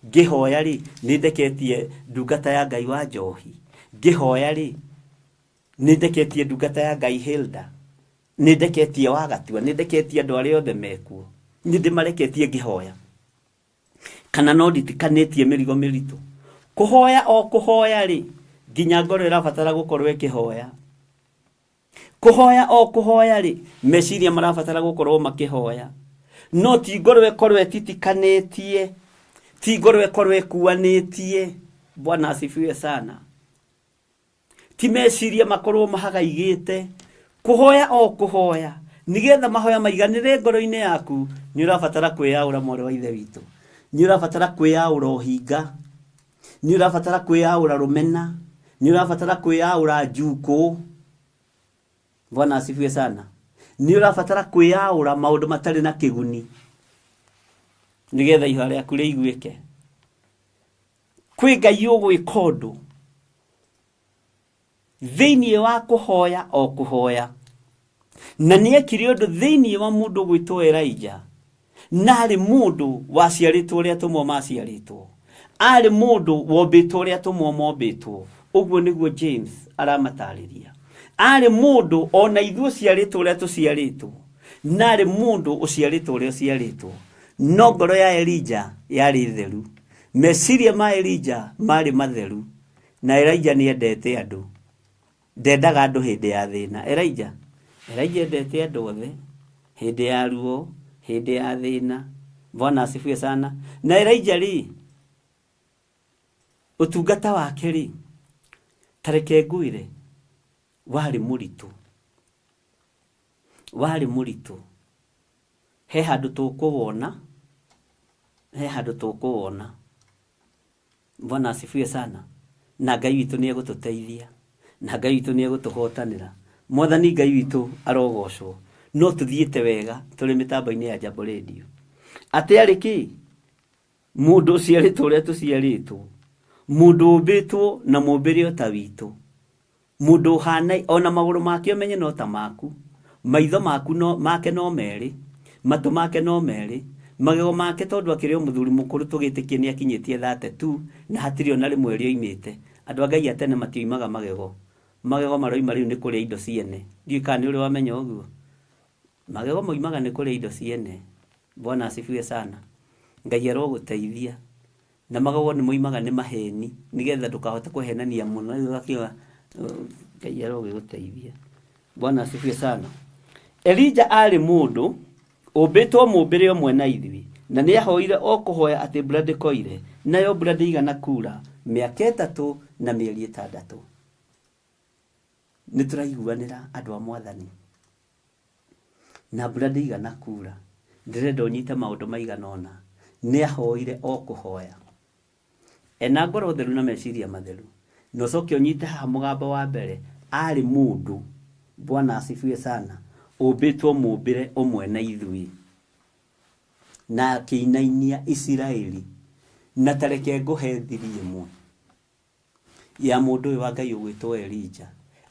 Ngĩhoya rĩ, nĩ ndeketie ndungata ya Ngai wa Njohi. Ngĩhoya rĩ, nĩ ndeketie ndungata ya Ngai Hilda. Nĩ ndeketie wa Gatua, nĩ ndeketie andũ arĩa othe mekuo. Nĩ ndĩmareketie ngĩhoya. Kana no nditikanĩtie mĩrigo mĩritũ. Kũhoya o kũhoya rĩ, Nginya ngoro ĩrabatara gũkorwo ĩkĩhoya. Kũhoya o kũhoya rĩ, meciria marabatara gũkorwo makĩhoya. No ti ngoro ĩkorwo ĩtitikanĩtie, ti ngoro ĩkorwo ĩkuanĩtie. Bwana asifiwe sana. Ti meciria makorwo mahagaigĩte. Kũhoya o kũhoya, nĩgetha mahoya maiganĩre ngoro-inĩ yaku, nĩ ũrabatara kwĩyaũra mwarĩ wa ithe witũ. Nĩ ũrabatara kwĩyaũra ũhinga. Nĩ ũrabatara kwĩyaũra rũmena. Nĩ ũrabatara kwĩyaũra njukũ. Bwana asifiwe sana. Nĩ ũrabatara kwĩyaũra maũndũ matarĩ na kĩguni, nĩgetha ihoya rĩaku rĩiguĩke. Kwĩ Ngai ũgwĩka ũndũ thĩinĩ wa kũhoya o kũhoya, na nĩ ekire ũndũ thĩinĩ wa mũndũ ũgwĩtwo Elijah, na arĩ mũndũ waciarĩtwo ũrĩa atũmwo maciarĩtwo, arĩ mũndũ wombĩtwo ũrĩa atũmwo mombĩtwo. Ũguo nĩguo James aramatarĩria. Arĩ mũndũ ona ithuĩ ũciarĩtwo ũrĩa tũciarĩtwo, na arĩ mũndũ ũciarĩtwo ũrĩa ũciarĩtwo. No ngoro ya Elijah yarĩ theru, meciria ma Elijah marĩ matheru, na Elijah nĩ endete andũ. Ndendaga andũ hĩndĩ ya thĩna. Elijah endete andũ othe hĩndĩ ya ruo, hĩndĩ ya thĩna. Bwana asifiwe sana. Na Elijah rĩ, ũtungata wake rĩ, ta reke ngwĩre, warĩ mũritũ. Warĩ mũritũ. He handũ tũkũwona, he handũ tũkũwona. Bwana asifiwe sana. Na Ngai witũ nĩ egũtũteithia, na Ngai witũ nĩ egũtũhotanĩra. Mwathani Ngai witũ arogocwo. No tũthiĩte wega tũrĩ mĩtambo-inĩ ya Jambo Radio. Atĩ arĩ kĩ? Mũndũ ũciarĩtwo ũrĩa tũciarĩtwo, mũndũ ũmbĩtwo na mũmbĩre o ta witũ, mũndũ ũhana ona magũrũ make ũmenye no ta maku, maitho maku no, make no merĩ, matũ make no merĩ, magego make tondũ akĩrĩ o mũthuri mũkũrũ tũgĩtĩkie nĩ akinyĩtie 32 na hatirĩ ona rĩmwe rĩoimĩte. Andũ a Ngai a tene matioimaga magego. Magego maroima rĩu nĩ kũrĩa indo ciene. Ndiũĩ kana nĩ ũrĩ wamenya ũguo. Magego moimaga nĩ kũrĩa indo ciene. Bwana asifiwe sana. Ngai arogũteithia. Na magego nĩ moimaga nĩ maheni, nĩgetha ndũkahote kũhenania mũno. Rĩu ũgakiuga, Ngai arogĩgũteithia. Bwana asifiwe sana. Elijah arĩ mũndũ ũmbĩtwo mũmbĩre ũmwe na ithuĩ, na nĩ ahoire o kũhoya atĩ mbura ndĩkoire, nayo mbura ndĩigana kura mĩaka 3 na mĩeri 6. Nĩ tũraiguanĩra andũ a Mwathani, na mbura ndĩigana kura. Ndĩrenda ũnyite maũndũ maigana ũna. Nĩ ahoire o kũhoya ena ngoro theru na meciria matheru. Na ũcoke ũnyite haha mũgambo wa mbere, arĩ mũndũ, Bwana asifiwe sana, ũmbĩtwo mũmbĩre ũmwe na ithuĩ, na akĩinainia Isiraeli. Na ta reke ngũhe thiri ĩmwe ya mũndũ ũyũ wa Ngai ũgwĩtwo Elijah.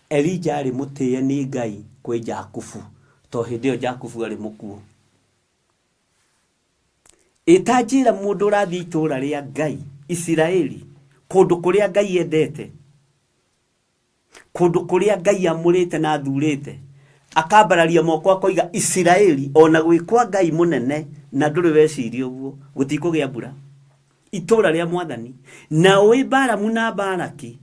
Elijah arĩ mũtĩe nĩ Ngai kwĩ Jakubu, to hĩndĩ ĩyo Jakubu arĩ mũkuũ. Ĩtanjĩra mũndũ ũrathiĩ itũũra rĩa Ngai Isiraeli, kũndũ kũrĩa Ngai endete, kũndũ kũrĩa Ngai amũrĩte na athurĩte, akambararia moko akoiga Isiraeli, ona gwĩ kwa Ngai mũnene, na ndũrĩ weciria ũguo, gũtikũgĩa mbura. Itũũra rĩa Mwathani. Na ũĩ Balamu na Balaki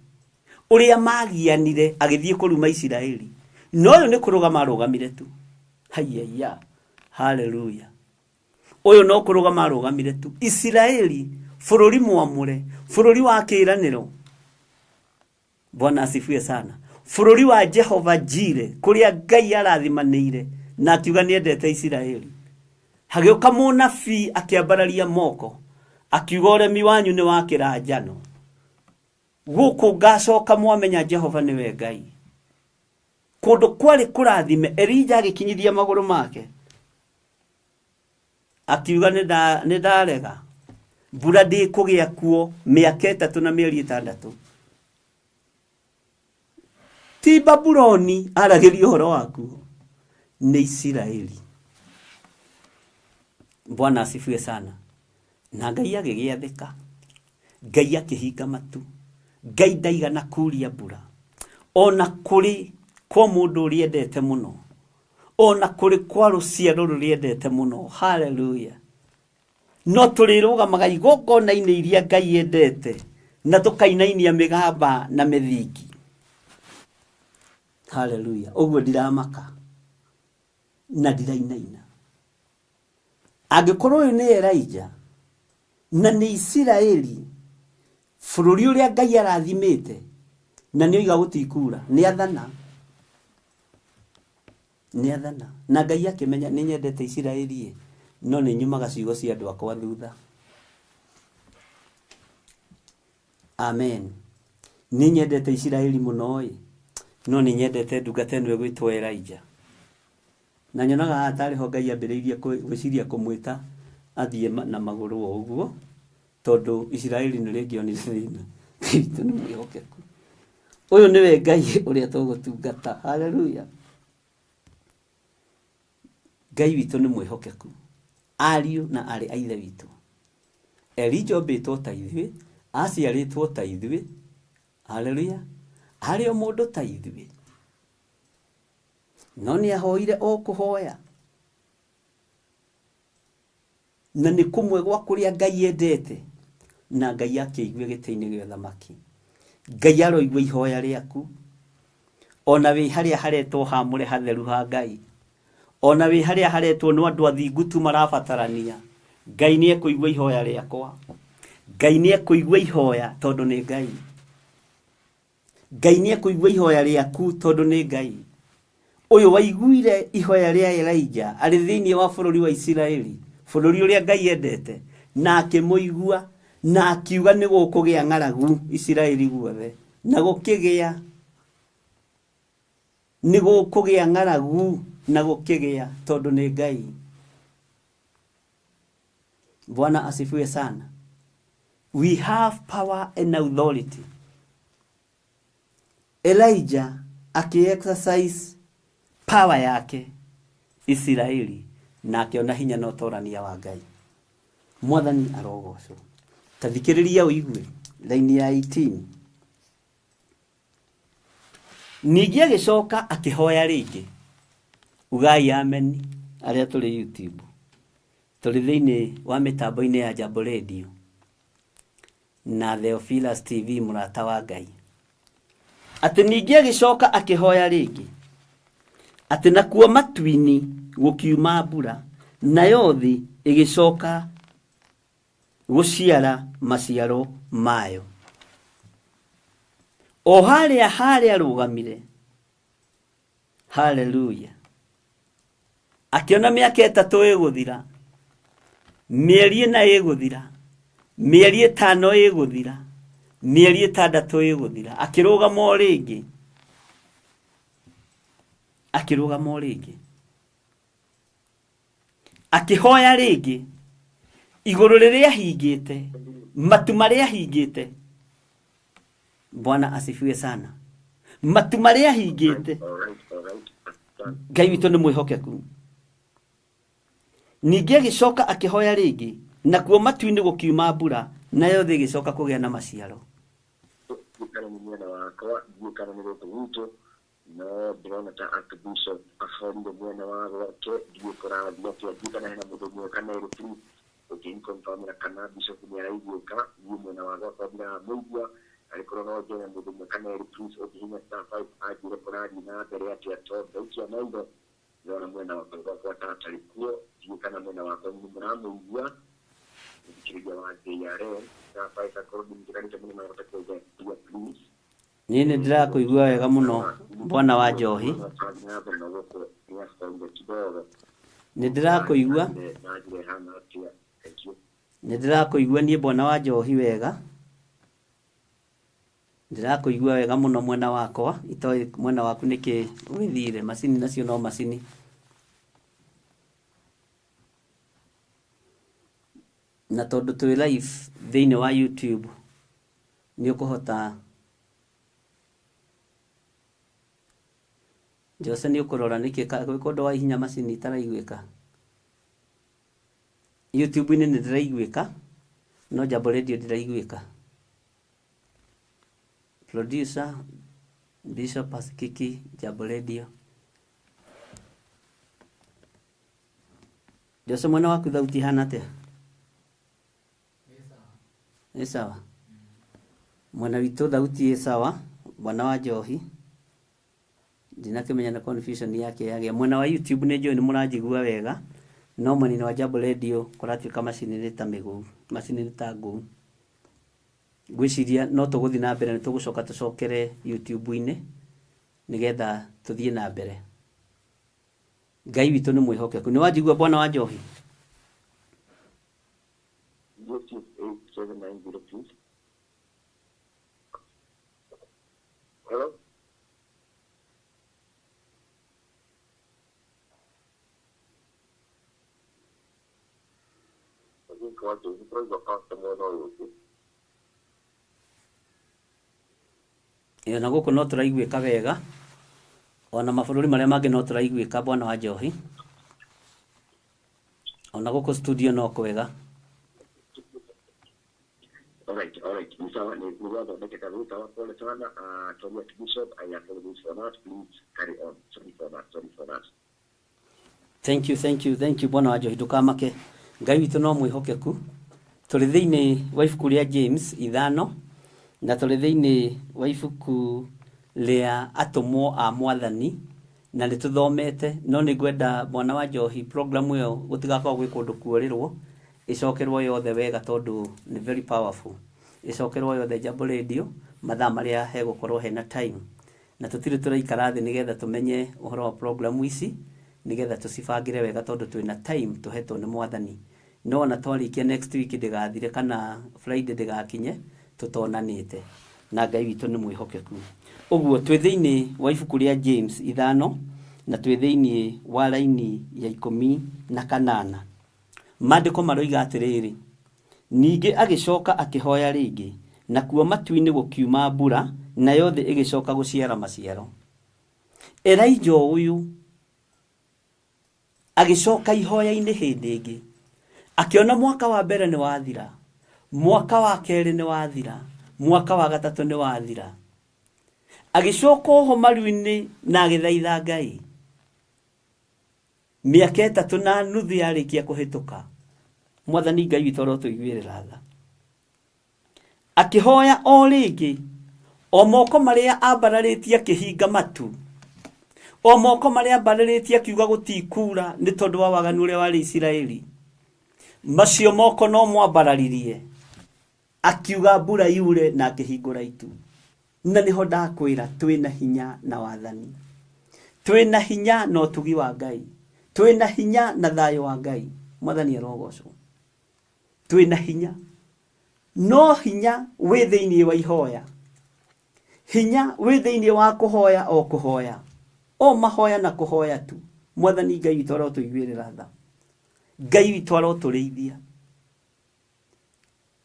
ũrĩa magianire agĩthiĩ kũruma Isiraeli, na ũyũ nĩ kũrũgama arũgamire tu. Haiya, haleluya. Ũyũ no kũrũgama arũgamire tu. Isiraeli, bũrũri mwamũre, bũrũri wa kĩĩranĩro. Bwana asifiwe sana. Bũrũri wa Jehova Jire, kũrĩa Ngai arathimanĩire na akiuga nĩ endete Isiraeli. Hagĩũka mũnabii akĩambararia moko, akiuga ũremi wanyu nĩ wa kĩranjano. Gũkũ ngacoka mwamenya Jehova nĩwe Ngai. Kũndũ kwarĩ kũrathime, Elijah agĩkinyithia magũrũ make, akiuga nĩ ndarega, mbura ndĩkũgĩa kuo mĩaka 3 na mĩeri 6. Ti Babuloni aragĩria ũhoro wakuo, nĩ Isiraeli. Bwana asifiwe sana. Na Ngai agĩgĩathĩka, Ngai akĩhinga matu, Ngai ndaigana kuria mbura. Ona kũrĩ kwa mũndũ ũrĩa endete mũno, ona kũrĩ kwa rũciaro rũrĩa endete mũno. Haleluya. No tũrĩrũgamaga igongona-inĩ iria Ngai endete. Na tũkainainia mĩgamba na mĩthingi. Haleluya. Ũguo ndiramaka na ndirainaina. Angĩkorwo ũyũ nĩ Elijah na nĩ Isiraeli, bũrũri ũrĩa Ngai arathimĩte, na nĩ oiga gũtikura, nĩ athana. Nĩ athana. Na Ngai akĩmenya nĩ nyendete Isiraeli ĩ, no nĩ nyumaga ciugo cia andũ akwa thutha. Amen. Nĩ nyendete Isiraeli mũno ĩ, no nĩ nyendete ndungata ĩno ĩgwĩtwo Elijah. Na nyonaga haha tarĩ ho Ngai ambĩrĩirie gwĩciria kũmwĩta athiĩ na magũrũ o ũguo, tondũ Isiraeli nĩ rĩngĩonire thĩna. Ngai witũ nĩ mwĩhokeku. Ũyũ nĩwe Ngai ũrĩa tũgũtungata. Haleluya. Ngai witũ nĩ mwĩhokeku. Ariũ na aarĩ a Ithe witũ. Elija ombĩtwo ta ithuĩ, aciarĩtwo ta ithuĩ. Haleluya. Arĩ o mũndũ ta ithuĩ. No nĩ ahoire o kũhoya. Na nĩ kũmwe gwa kũrĩa Ngai endete. Na Ngai akĩigue gĩtĩ-inĩ gĩa ũthamaki. Ngai aroigua ihoya rĩaku. Ona wĩ harĩa haretwo hamũre hatheru ha Ngai. Ona wĩ harĩa haretwo nĩ andũ athingu tu marabatarania. Ngai nĩ ekũigua ihoya rĩakwa. Ngai nĩ ekũigua ihoya tondũ nĩ Ngai. Ngai nĩ ekũigua ihoya rĩaku tondũ nĩ Ngai. Ũyũ waiguire ihoya rĩa Elijah arĩ thĩinĩ wa bũrũri wa Isiraeli, bũrũri ũrĩa Ngai endete, na akĩmũigua na akiuga nĩ gũkũgĩa ng'aragu Isiraeli guothe, na gũkĩgĩa. Nĩ gũkũgĩa ng'aragu na gũkĩgĩa tondũ nĩ Ngai. Bwana asifiwe sana. We have power and authority. Elijah akĩ-exercise power yake Isiraeli na akĩona hinya na ũtorania wa Ngai. Mwathani arogocwo. Ta thikĩrĩria ũigue raini ya 18. Ningĩ agĩcoka akĩhoya rĩngĩ. Ugai ameni arĩa tũrĩ YouTube. Tũrĩ thĩinĩ wa mĩtambo-inĩ ya Jambo Radio na Theophilus TV mũrata wa Ngai. Atĩ ningĩ agĩcoka akĩhoya rĩngĩ atĩ nakuo matu-inĩ gũkiuma mbura nayo thĩ ĩgĩcoka gũciara maciaro mayo. O harĩa harĩa arũgamire, haleluya, akĩona mĩaka ĩtatũ ĩgũthira, mĩeri ĩna ĩgũthira, mĩeri ĩtano ĩgũthira, mĩeri ĩtandatũ ĩgũthira, akĩrũgama o rĩngĩ, akĩrũgama o rĩngĩ. Akĩhoya rĩngĩ igũrũ rĩrĩa hingĩte, matu marĩa hingĩte. Bwana asifiwe sana. Matu marĩa hingĩte. Ngai witũ nĩ mwĩhokeku. Ningĩ agĩcoka akĩhoya rĩngĩ, nakuo matu-inĩ gũkiuma mbura, nayo thĩ ĩgĩcoka kũgĩa na maciaro. Ndiũĩ kana nĩ mwena wakwa, ndiũĩ kana nĩ gũkũ gwitũ, No ndĩrona ta Archbishop ahorire mwena wa gwake, ndiũĩ kũrathiĩ atĩa, ndiũĩ kana hena mũndũ ũmwe kana erĩ please ũngĩnconfirmĩra kana Bishop nĩ araiguĩka, niĩ mwena wa gwakwa ndiramũigua, arĩkorwo no njoe mũndũ ũmwe kana erĩ please ũngĩhihinya star five anjĩre kũrathiĩ na mbere atĩa tondũ ndaikia maitho ndĩrona mwena wa gwakwa ta atarĩ kuo, ndiũĩ kana mwena wakwa nĩ mũramũigua, mũthikĩrĩria wa JRM, star five akorwo ndimũtiganĩte mũno no ahote kũnjaria please. Niĩ nĩ ndĩrakũigua wega mũno bwana wa njohi. Nĩ ndĩrakũigua. Nĩ ndĩrakũigua niĩ bwana wa njohi wega. Ndĩrakũigua wega mũno mwena wakwa, itoĩ mwena waku nĩkĩ ũgĩthire, macini nacio no macini. Na tondũ twĩ live thĩinĩ wa YouTube, nĩ ũkũhota Jose nĩ ũkũrora nĩkĩ gwĩka ũndũ wa ihenya macini itaraiguĩka. YouTube-inĩ nĩ ndĩraiguĩka no Jambo Radio ndĩraiguĩka. Producer Bishop Asikiki Jambo Radio. Jose mwena waku thauti ihana atĩa? Nĩ sawa. Mwena witũ thauti ĩ sawa, bwana wa Njohi ndinakĩmenya nĩ confusion yake yagĩa. Mwena wa YouTube nĩ njũĩ nĩ mũranjigua wega, no mwena-inĩ wa Jambo Radio kũratuĩka macini nĩ ta mĩgũu, macini nĩ ta ngũu. Ngwĩciria no tũgũthiĩ na mbere, nĩ tũgũcoka tũcokere YouTube-inĩ nĩgetha tũthiĩ na mbere. Ngai witũ nĩ mwĩhokeku. Nĩ wanjigua bwana wa Njohi? Yes, yes, 8790 please. Hello? I think what is the pastor mwena ũyũ ũngĩ. Ĩyo na gũkũ no tũraiguĩka wega, ona mabũrũri marĩa mangĩ no tũraiguĩka bwana wa Njohi. Ona gũkũ studio no kwega. Alright, alright. Ni sawa, ni gwathondekeka rĩu sawa, pole sana. Sorry Archbishop, I apologize for that. Please carry on. Sorry for that, sorry for that. Thank you, thank you, thank you bwana wa Njohi, ndũkamake. Ngai witũ no mwĩhokeku. Tũrĩ thĩinĩ wa ibuku rĩa James 5 na tũrĩ thĩinĩ wa ibuku rĩa atũmwo a Mwathani na nĩ tũthomete, no nĩ ngwenda bwana wa Njohi program ĩyo gũtigakorwo gwĩ kũndũ kuorĩrwo, ĩcokerwo yothe wega tondũ nĩ very powerful. Ĩcokerwo yothe Jambo Radio mathaa marĩa hegũkorwo hena time, na tũtirĩ tũraikara thĩ nĩgetha tũmenye ũhoro wa program ici nĩgetha tũcibangĩre wega tondũ twĩna time tũhetwo nĩ Mwathani. No ona twarĩkia next week ndĩgathire kana Friday ndĩgakinye tũtonanĩte, na Ngai witũ nĩ mwĩhokeku. Ũguo twĩ thĩinĩ wa ibuku rĩa James 5 na twĩ thĩinĩ wa raini ya 18. Maandĩko maroiga atĩrĩrĩ, ningĩ agĩcoka akĩhoya rĩngĩ, nakuo matu-inĩ gũkiuma mbura, nayo thĩ ĩgĩcoka gũciara maciaro. Elijah ũyũ agĩcoka ihoya-inĩ hĩndĩ ĩngĩ, akĩona mwaka wa mbere nĩ wathira, mwaka wa kerĩ nĩ wathira, mwaka wa gatatũ nĩ wathira. Agĩcoka oho maru-inĩ na agĩthaitha Ngai. Mĩaka 3.5 yarĩkia kũhĩtũka, Mwathani Ngai witũ arotũiguĩrĩra tha. Akĩhoya o rĩngĩ, o moko marĩa ambararĩtie akĩhinga matu, o moko marĩa ambararĩtie akiuga gũtikura nĩ tondũ wa waganu ũrĩa warĩ Isiraeli, macio moko no mwambararirie, akiuga mbura yure na akĩhingũra itu. Na nĩho ndakwĩra twĩna hinya na wathani, twĩna hinya na ũtugi wa Ngai, twĩna hinya na thayũ wa Ngai. Mwathani arogocwo. Twĩna hinya, no hinya wĩ thĩinĩ wa ihoya, hinya wĩ thĩinĩ wa kũhoya o kũhoya, o mahoya na kũhoya tu. Mwathani Ngai witũ arotũiguĩrĩra tha, Ngai witũ arotũrĩithia.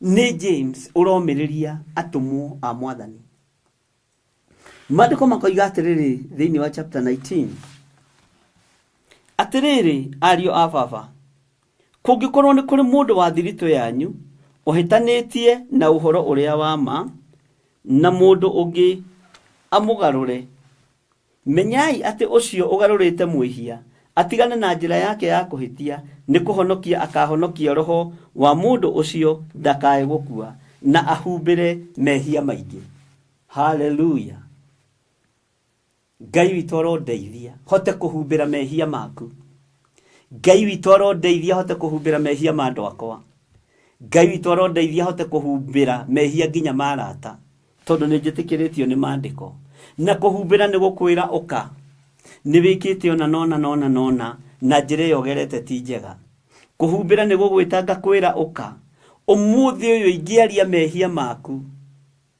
Nĩ James ũromĩrĩria atũmwo a Mwathani. Maandĩko makoiga atĩrĩrĩ thĩinĩ wa chapter 19, atĩrĩrĩ ariũ a baba, kũngĩkorwo nĩ kũrĩ mũndũ wa thiritũ yanyu ũhĩtanĩtie na ũhoro ũrĩa wa ma, na mũndũ ũngĩ amũgarũre, menyai atĩ ũcio ũgarũrĩte mwĩhia atigane na njĩra yake ya kũhĩtia, nĩ kũhonokia akahonokia roho wa mũndũ ũcio ndakae gũkua, na ahumbĩre mehia maingĩ. Hallelujah. Ngai witũ arondeithia hote kũhumbĩra mehia maku. Ngai witũ arondeithia hote kũhumbĩra mehia ma andũ akwa. Ngai witũ arondeithia hote kũhumbĩra mehia nginya ma arata, tondũ nĩ njĩtĩkĩrĩtio nĩ maandĩko. Na kũhumbĩra nĩ gũkwĩra ũka, nĩ wĩkĩte ona nona nona nona, na njĩra ĩyo ũgerete ti njega. Kũhumbĩra nĩ gũgwĩta ngakwĩra ũka, ũmũthĩ ũyũ ingĩaria mehia maku.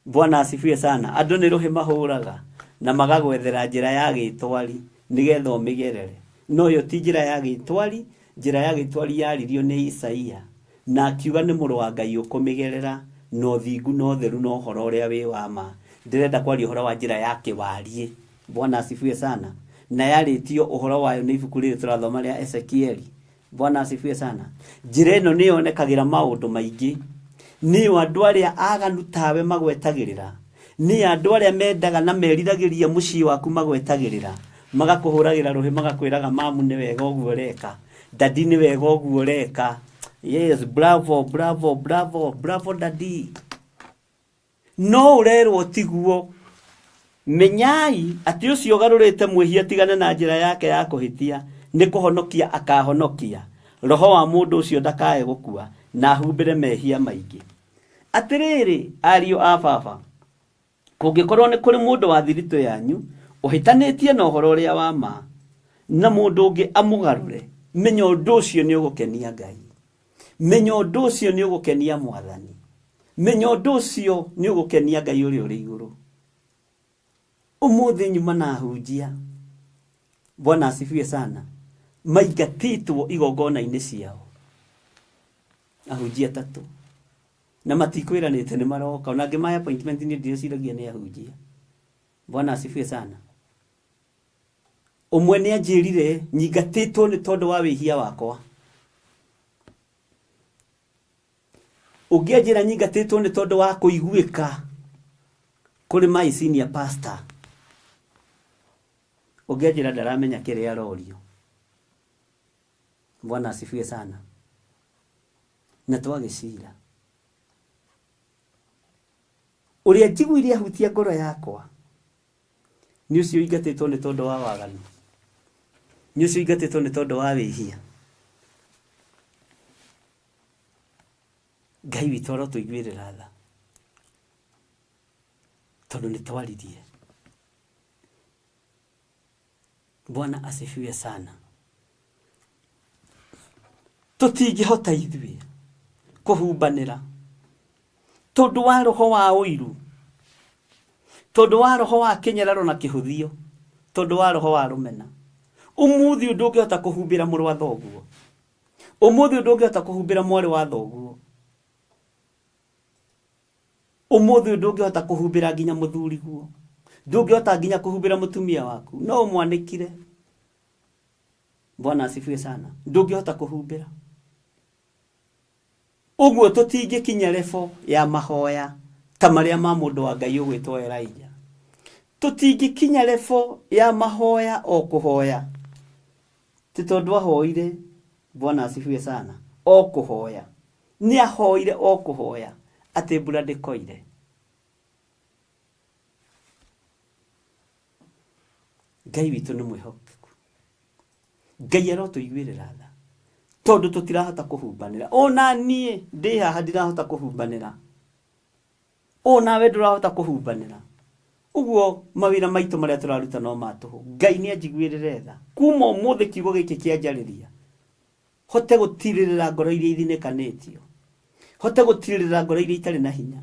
Bwana asifiwe sana. Andũ nĩ rũhĩ mahũraga na magagwethera njĩra ya gĩtwari nĩgetha ũmĩgerere. No ĩyo ti njĩra ya gĩtwari. Njĩra ya gĩtwari yaririo nĩ Isaia, na akiuga nĩ mũrũ wa Ngai ũkũmĩgerera na ũthingu na ũtheru na ũhoro ũrĩa wĩ wa ma. Ndĩrenda kwaria ũhoro wa njĩra ya kĩwariĩ. Bwana asifiwe sana. Na yarĩtio ũhoro wayo nĩ ibuku rĩrĩ tũrathoma rĩa Ezekieli. Bwana asifiwe sana. Njĩra ĩno nĩ yonekagĩra maũndũ maingĩ. Nĩyo andũ arĩa aganu tawe magwetagĩrĩra, nĩyo andũ arĩa mendaga na meriragĩria mũciĩ waku magwetagĩrĩra, magakũhũragĩra rũhĩ, magakwĩraga mamu nĩ wega ũguo ũreka, dadi nĩ wega ũguo ũreka, yes, bravo bravo bravo bravo dadi. No ũrerwo tiguo. Menyai atĩ ũcio ũgarũrĩte mwĩhia tigane na njĩra yake ya kũhĩtia nĩ kũhonokia akahonokia roho wa mũndũ ũcio ndakae gũkua na ahumbĩre mehia maingĩ. Atĩrĩrĩ ariũ a baba, kũngĩkorwo nĩ kũrĩ mũndũ wa thiritũ yanyu ũhĩtanĩtie na ũhoro ũrĩa wa ma na mũndũ ũngĩ amũgarũre, menya ũndũ ũcio nĩ ũgũkenia Ngai, menya ũndũ ũcio nĩ ũgũkenia Mwathani, menya ũndũ ũcio nĩ ũgũkenia Ngai ũrĩa ũrĩ igũrũ. Ũmũthĩ nyuma na ahunjia, Bwana asifiwe sana, maingatĩtwo igongona-inĩ ciao ahunjia atatũ na matikwĩranĩte nĩ maroka, ona ngĩmahe appointment niĩ ndirĩciragia nĩ ahunjia. Bwana asifiwe sana. Ũmwe nĩ anjĩrire nyingatĩtwo nĩ tondũ wa wĩhia wakwa, ũngĩ anjĩra nyingatĩtwo nĩ tondũ wa kũiguĩka kũrĩ my senior pastor, ũngĩ anjĩra ndaramenya kĩrĩa arorio. Bwana asifiwe sana. Na twagĩcira ũrĩa njiguire ahutia ngoro yakwa nĩ ũcio ũingatĩtwo nĩ tondũ wa waganu, nĩ ũcio ũingatĩtwo nĩ tondũ wa wĩhia. Ngai witũ arotũiguĩrĩra tha tondũ nĩ twaririe. Bwana asifiwe sana. Tũtingĩhota ithuĩ kũhumbanĩra tondũ wa roho wa ũiru, tondũ wa roho wa kĩnyararo na kĩhũthio, tondũ wa roho wa rũmena. Ũmũthĩ ũyũ ndũngĩhota kũhumbĩra mũrũ wa thoguo, ũmũthĩ ũyũ ndũngĩhota kũhumbĩra mwarĩ wa thoguo, ũmũthĩ ũyũ ndũngĩhota kũhumbĩra nginya mũthuriguo, ndũngĩhota nginya kũhumbĩra mũtumia waku, no ũmwanĩkire. Bwana asifiwe sana. Ndũngĩhota kũhumbĩra. Ũguo tũtingĩkinya level ya mahoya ta marĩa ma mũndũ wa Ngai ũgwĩtwo Elijah. Tũtingĩkinya level ya mahoya o kũhoya, ti tondũ ahoire. Bwana asifiwe sana. O kũhoya, nĩ ahoire o kũhoya atĩ mbura ndĩkoire. Ngai witũ nĩ mwĩhokeku. Ngai arotũiguĩrĩra tha tondũ tũtirahota kũhumbanĩra. Ona niĩ ndĩ haha ndirahota kũhumbanĩra, onawe ndũrahota kũhumbanĩra. Ũguo mawĩra maitũ marĩa tũraruta no ma tũhũ. Ngai nĩ anjiguĩrĩre tha kuma ũmũthĩ kiugo gĩkĩ kĩanjarĩria, hote gũtirĩrĩra ngoro iria ithinĩkanĩtio, hote gũtirĩrĩra ngoro iria itarĩ na hinya.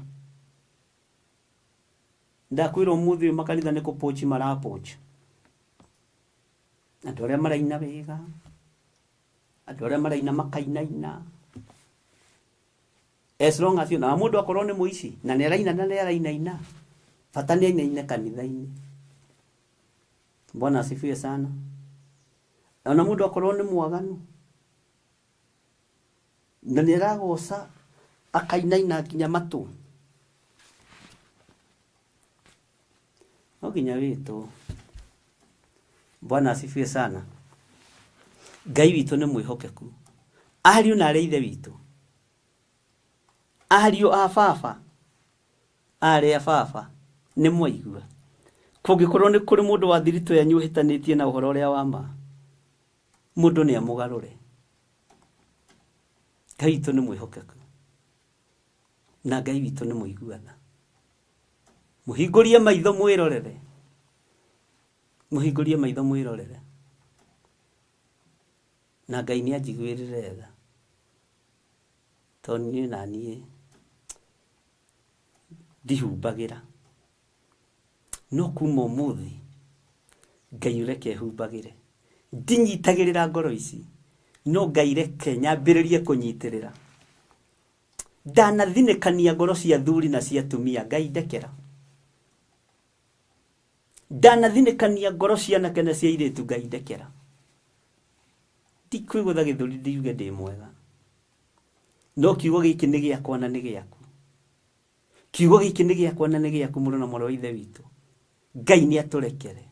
Ndakwĩra ũmũthĩ ũyũ makanitha nĩ kũpochi marapochi, andũ arĩa maraina wega, andũ arĩa maraina makainaina, as long as na mũndũ akorwo nĩ mũici na nĩ araina na nĩ arainaina, bata nĩ ainaine kanitha-inĩ. Bwana asifiwe sana. Ona mũndũ akorwo nĩ mwaganu na nĩ aragoca akainaina nginya matũ, no nginya wĩtwo. Bwana asifiwe sana. Ngai witũ nĩ mwĩhokeku. Ariũ na arĩ ithe witũ, ariũ a baba, arĩ a baba, nĩ mwaigua. Kũngĩkorwo nĩ kũrĩ mũndũ wa thiritũ yanyu ũhĩtanĩtie na ũhoro ũrĩa wa ma, mũndũ nĩ amũgarũre. Ngai witũ nĩ mwĩhokeku na Ngai witũ nĩ mũigua tha. Mũhingũrie maitho mwĩrorere, mũhingũrie maitho mwĩrorere, na Ngai nĩ anjiguĩrĩre tha tondũ niĩ na niĩ ndihumbagĩra, no kuma ũmũthĩ Ngai ũreke humbagĩre. Ndinyitagĩrĩra ngoro ici, no Ngai reke nyambĩrĩrie kũnyitĩrĩra. Ndanathinĩkania ngoro cia athuri na cia atumia, Ngai ndekera. Ndanathinĩkania ngoro cia anake na cia airĩtu, Ngai ndekera. Ndikwĩgũtha gĩthũri ndiuge ndĩ mwega, no kiugo gĩkĩ nĩ gĩakwa na nĩ gĩaku. Kiugo gĩkĩ nĩ gĩakwa na nĩ gĩaku, mũrũ na mwarĩ wa ithe witũ. Ngai nĩ atũrekere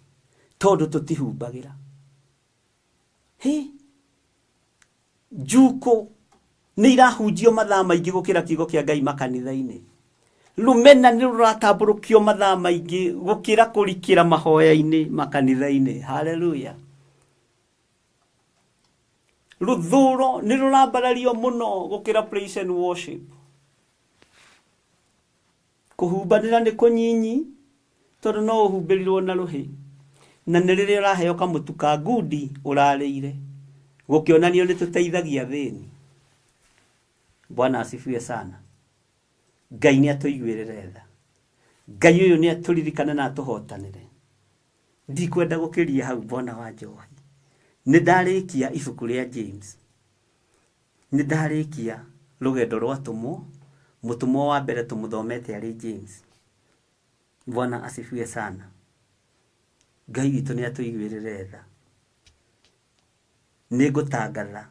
tondũ tũtihumbagĩra. Hĩ, njukũ nĩ irahunjio mathaa maingĩ gũkĩra kiugo kĩa Ngai makanitha-inĩ. Rũmena nĩ rũratambũrũkio mathaa maingĩ gũkĩra kũrikĩra mahoya-inĩ makanitha-inĩ. Haleluya. Rũthũro nĩ rũrambarario mũno gũkĩra praise and worship. Kũhumbanĩra nĩ kũnyinyi tondũ no ũhumbĩrirwo na rũhĩ na nĩ rĩrĩa ũraheo kamũtu ka ngundi ũrarĩire gũkĩonanio nĩ tũteithagia athĩni. Bwana asifiwe sana. Ngai nĩ atũiguĩrĩre tha. Ngai ũyũ nĩ atũririkane na atũhotanĩre. Ndikwenda gũkĩria hau Bwana wa Njohi. Nĩ ndarĩkia ibuku rĩa James. Nĩ ndarĩkia rũgendo rwa atũmwo. Mũtũmwo wa mbere tũmũthomete arĩ James. Bwana asifiwe sana. Ngai witũ nĩ atũiguĩrĩre tha. Nĩ ngũtangatha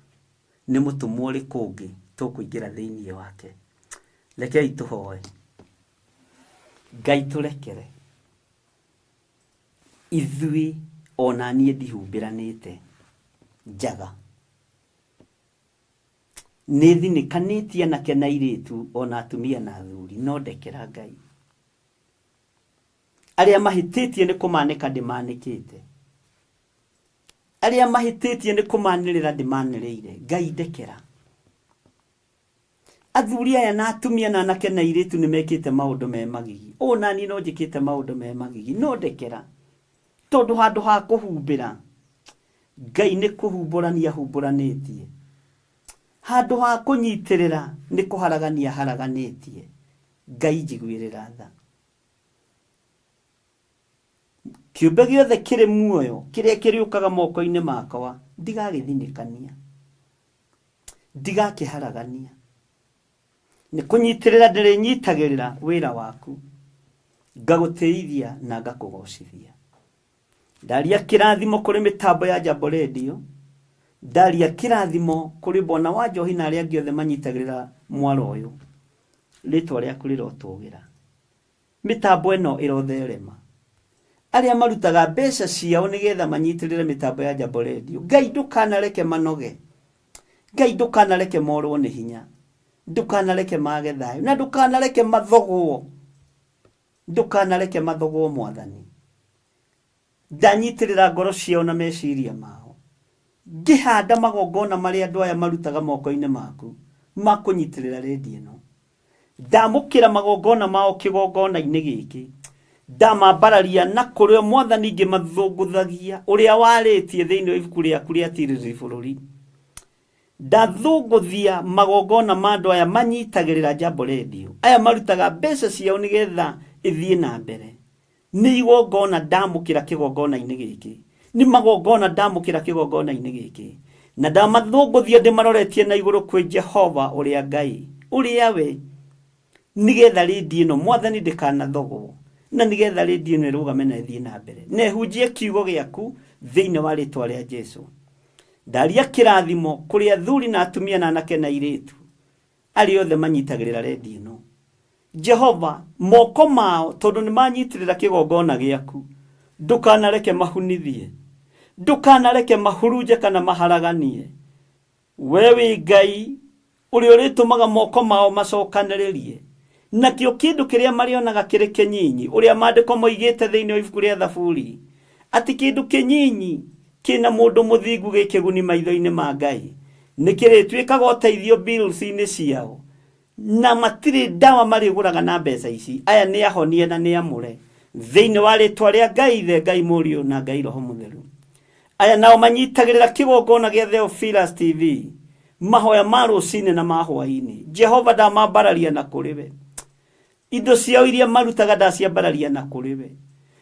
nĩ mũtũmwo ũrĩkũ ũngĩ tũkũingĩra thĩinĩ wake. Rekei tũhoe. Ngai tũrekere. Ithuĩ ona niĩ ndihumbĩranĩte njaga. Nĩ thinĩkanĩtie anake na airĩtu ona atumia na athuri, no ndekera Ngai. Arĩa mahĩtĩtie nĩ kũmanĩka ndĩmanĩkĩte. Arĩa mahĩtĩtie nĩ kũmanĩrĩra ndĩmanĩrĩire. Ngai ndekera. Athuri aya na atumia na anake na airĩtu nĩ mekĩte maũndũ me magigi. Ũũ na niĩ no njĩkĩte maũndũ me magigi. No ndekera. Tondũ handũ ha kũhumbĩra, Ngai nĩ kũhumbũrania ahumbũranĩtie. Handũ ha kũnyitĩrĩra nĩ kũharagania aharaganĩtie. Ngai njiguĩrĩra tha. Kĩũmbe gĩothe kĩrĩ muoyo kĩrĩa kĩrĩũkaga moko-inĩ makwa ndigagĩthinĩkania, ndigakĩharagania. Nĩ kũnyitĩrĩra ndĩrĩnyitagĩrĩra wĩra waku, ngagũtĩithia na ngakũgocithia. Ndaria kĩrathimo kũrĩ mĩtambo ya Jambo Radio, ndaria kĩrathimo kũrĩ Bwana wa Njohi na arĩa angĩ othe manyitagĩrĩra mwaro ũyũ. Rĩtwa rĩaku rĩrotũgĩra. Mĩtambo ĩno ĩrotherema. Arĩa marutaga mbeca ciao nĩgetha manyitĩrĩre mĩtambo ya Jambo Radio, Ngai ndũkanareke manoge. Ngai ndũkanareke morwo nĩ hinya. Ndũkanareke mage thayũ na ndũkanareke mathogwo. Ndũkanareke mathogwo Mwathani. Ndanyitĩrĩra ngoro ciao na meciria mao. Ngĩhanda magongona marĩa andũ aya marutaga moko-inĩ maku ma kũnyitĩrĩra redio ĩno. Ndamũkĩra magongona mao kĩgongona-inĩ gĩkĩ. Ndamambararia na kũrĩ o Mwathani ngĩmathũngũthagia ũrĩa warĩtie thĩinĩ wa ibuku rĩaku rĩa Tirĩrĩri Bũrũri. Ndathũngũthia magongona ma andũ aya manyitagĩrĩra Jambo Radio, aya marutaga mbeca ciao nĩgetha ĩthiĩ na mbere. Nĩ igongona ndamũkĩra kĩgongona-inĩ gĩkĩ. Nĩ magongona ndamũkĩra kĩgongona-inĩ gĩkĩ. Na ndamathũngũthia ndĩmaroretie na igũrũ kwĩ Jehova ũrĩa Ngai, ũrĩa we, nĩgetha redio ĩno Mwathani ndĩkanathogwo, na nĩgetha redio ĩno ĩrũgame na ĩthiĩ na mbere, na ĩhunjie kiugo gĩaku thĩinĩ wa rĩtwa rĩa Jesu. Ndaria kĩrathimo kũrĩ athuri na atumia na anake na airĩtu arĩa othe manyitagĩrĩra redio ĩno. Jehova, moko mao tondũ nĩ manyitĩrĩra kĩgongona gĩaku, ndũkanareke mahunithie, ndũkanareke mahurunje kana maharaganie. We wĩ Ngai ũrĩa ũrĩtũmaga moko mao macokanĩrĩrie, nakĩo kĩndũ kĩrĩa marĩonaga kĩrĩ kĩnyinyi, ũrĩa maandĩko moigĩte thĩinĩ wa ibuku rĩa Thaburi, atĩ kĩndũ kĩnyinyi kĩna mũndũ mũthingu gĩ kĩguni maitho-inĩ ma Ngai, nĩ kĩrĩtuĩkaga ũteithio bills-inĩ ciao, na matirĩ ndawa marĩgũraga na mbeca ici. Aya nĩ ahonie na nĩ amũre thĩinĩ wa rĩtwa rĩa Ngai Ithe, Ngai Mũriũ na Ngai Roho Mũtheru. Aya nao manyitagĩrĩra kĩgongona gĩa Theophilus TV mahoya ma rũcinĩ na ma hwaĩ-inĩ. Jehova ndamambararia na kũrĩ we. Indo ciao iria marutaga ndaciambararia na kũrĩ we.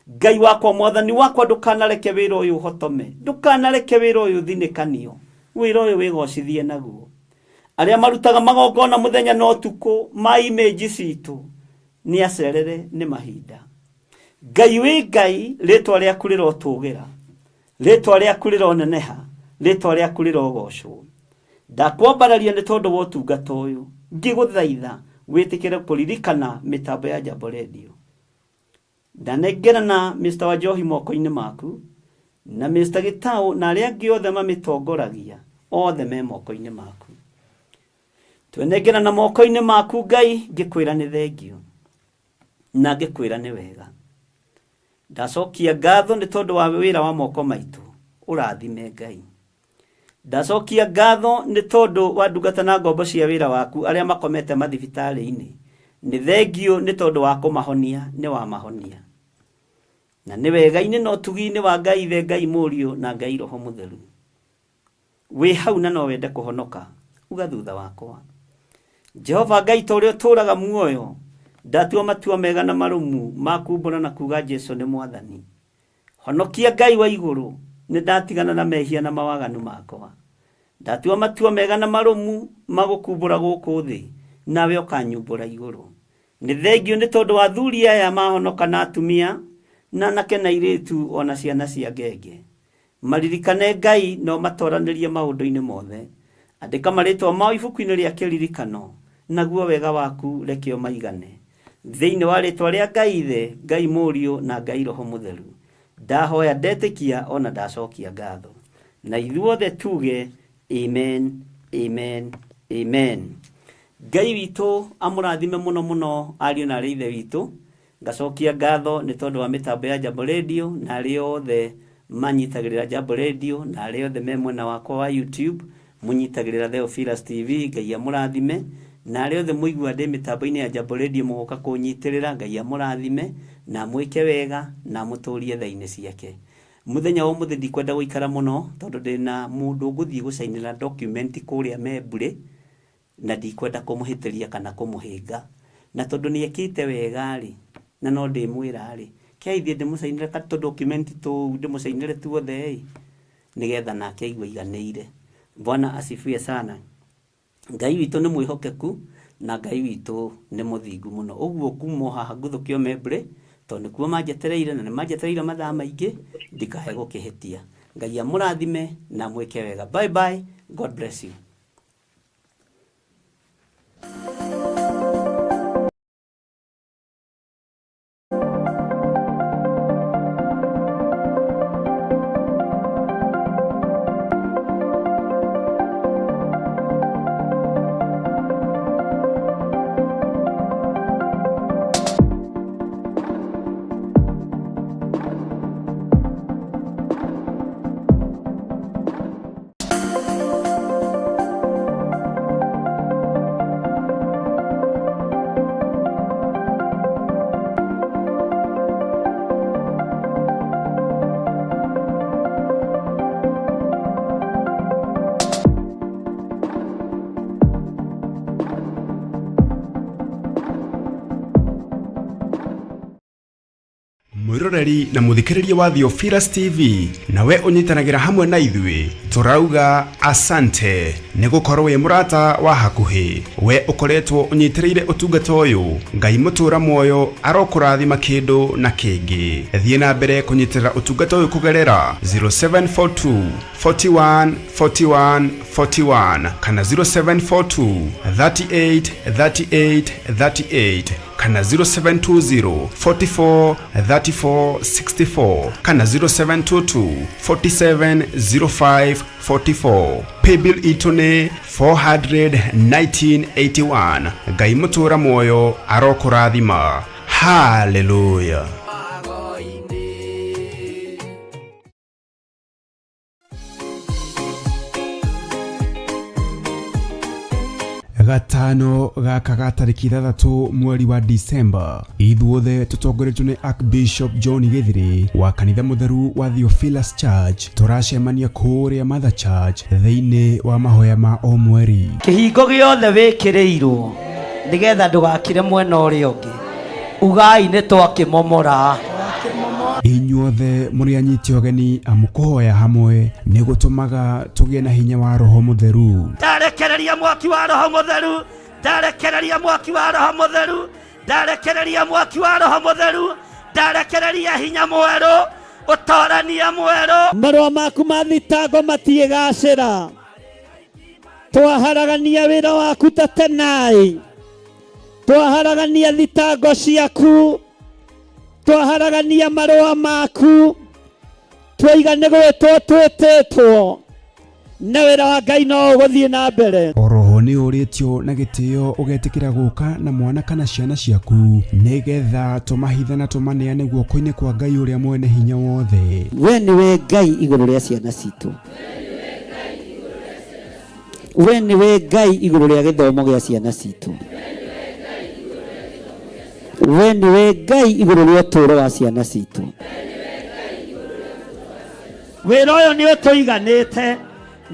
Ngai wakwa, Mwathani wakwa, ndũkanareke wĩra ũyũ ũhotome, ndũkanareke wĩra ũyũ ũthinĩkanio, wĩra ũyũ wĩgocithie naguo. Arĩa marutaga magongona mũthenya na ũtukũ ma imĩnji citũ nĩ acerere nĩ mahinda. Ngai wĩ Ngai, rĩtwa rĩaku rĩrotũgĩra, rĩtwa rĩaku rĩroneneha, rĩtwa rĩaku rĩrogocwo. Ndakwambararia nĩ tondũ wa ũtungata ũyũ, ngĩgũthaitha wĩtĩkĩre kũririkana mĩtambo ya Jambo Radio. Ndanengerana Mr. Wanjohi moko-inĩ maku, na Mr. Gĩtaũ na arĩa angĩ othe mamĩtongoragia, othe me moko-inĩ maku. Twenengerana moko-inĩ maku Ngai, ngĩkwĩra nĩ thengio. Na ngĩkwĩra nĩ wega. Ndacokia ngatho nĩ tondũ wa wĩra wa moko maitũ, ũrathime Ngai. Ndacokia ngatho nĩ tondũ wa ndungata na ngombo cia wĩra waku arĩa makomete mathibitarĩ-inĩ. Nĩ thengio nĩ tondũ wa kũmahonia, nĩ wamahonia. Na nĩ wega-inĩ na ũtugi-inĩ wa Ngai Ithe, Ngai Mũriũ na Ngai Roho Mũtheru. Wĩ hau na no wende kũhonoka, uga thutha wakwa. Jehova Ngai ta ũrĩa ũtũũraga muoyo, ndatua matua mega na marũmu ma kumbũra na kuga Jesu nĩ Mwathani. Honokia Ngai wa igũrũ, nĩ ndatigana na mehia na mawaganu makwa. Ndatua matua mega na marũmu ma gũkumbũra gũkũ thĩ, nawe ũkanyumbũra igũrũ. Nĩ thengio nĩ tondũ wa athuri aya mahonoka na atumia, na anake na airĩtu o na ciana cia ngenge. Maririkane Ngai na ũmatoranĩrie maũndũ-inĩ mothe. Andĩka marĩtwa mao ibuku-inĩ rĩa kĩririkano, naguo wega waku reke ũmaigane. Thĩinĩ wa rĩtwa rĩa Ngai Ithe, Ngai Mũriũ na Ngai Roho Mũtheru, ndahoya ndetĩkia o na ndacokia ngatho. Na ithuothe tuge amen, amen, amen. Ngai witũ amũrathime mũno mũno ariũ na arĩ ithe witũ. Ngacokia ngatho nĩ tondũ wa mĩtambo ya Jambo Radio na arĩa othe manyitagĩrĩra Jambo Radio na arĩa othe me mwena wakwa wa YouTube mũnyitagĩrĩra Theophilus TV, Ngai amũrathime. Na arĩa othe mũiguaga ndĩ mĩtambo-inĩ ya Jambo Radio mũgoka kũnyitĩrĩra, Ngai amũrathime na amwĩke wega na amũtũrie tha-inĩ ciake. Mũthenya wa ũmũthĩ ndikwenda gũikara mũno tondũ ndĩna mũndũ ngũthiĩ gũcainĩra document kũrĩa Membure na ndikwenda kũmũhĩtĩria kana kũmũhĩnga. Na tondũ nĩ ekĩte wega rĩ, na no ndĩmwĩra rĩ, kei thiĩ ndĩmũcainĩre ka tũ document tũu ndĩmũcainĩre tuothe ĩ, nĩgetha nake aigue aiganĩire. Bwana asifiwe sana. Ngai witũ nĩ mwĩhokeku na Ngai witũ nĩ mũthingu mũno. Ũguo nguma o haha nguthũkio Membure tondũ nĩkuo manjetereire na nĩ manjetereire mathaa maingĩ ndikae gũkĩhĩtia. Ngai amũrathime na amwĩke wega. Bye bye. God bless you. Mwiroreri na muthikiriria wa Theophilus TV, nawe unyitanagĩra hamwe na ithuĩ, tũrauga asante nĩ gũkorwo wĩ mũrata wa hakuhĩ. We ũkoretwo ũnyitĩrĩire ũtungata ũyũ, Ngai mũtũra muoyo arokũrathima kĩndũ na kĩngĩ. Thiĩ na mbere kũnyitĩrĩra ũtungata ũyũ kũgerera 0742 41 41 41 kana 0742 38 38 38 kana 0720 44 34 64 kana 0722 47 05 44. Paybill itũ nĩ 41981. Ngai mũtũra muoyo arokũrathima. Haleluya. Gatano gaka ga tarĩki 6 mweri wa Disemba, ithuothe tũtongoretio nĩ Archbishop John Gĩthiri wa kanitha mũtheru wa Theophilus Church tũracemania kũrĩa Mother Church thĩinĩ wa mahoya ma o mweri. Kĩhingo gĩothe wĩkĩrĩirwo nĩgetha ndũgakire mwena ũrĩa ũngĩ, ugai nĩ twakĩmomora. Inyuothe mũrĩ anyiti ũgeni amu kũhoya hamwe nĩ gũtũmaga tũgĩe na hinya wa Roho Mũtheru. Ndarekereria mwaki wa Roho Mũtheru, ndarekereria mwaki wa Roho Mũtheru, ndarekereria mwaki wa Roho Mũtheru, ndarekereria hinya mwerũ, ũtorania mwerũ. Marũa maku ma thitango matiĩgacĩra, twaharagania wĩra waku ta tenai, twaharagania thitango ciaku, twaharagania marũa maku, twaiga nĩ gwĩtwo twĩtĩtwo, na wĩra wa Ngai no ũgũthiĩ na mbere. Oroho. Nĩ ũrĩtio na gĩtĩo ũgetĩkĩra gũka na mwana kana ciana ciaku nĩgetha tũmahithe na tũmaneane guoko-inĩ kwa Ngai ũrĩa mwene hinya wothe. We nĩwe Ngai igũrũ rĩa ciana citũ. We nĩwe Ngai igũrũ rĩa gĩthomo gĩa ciana citũ. We nĩwe Ngai igũrũ rĩa ũtũũro wa ciana citũ. Wĩra ũyũ nĩ ũtũiganĩte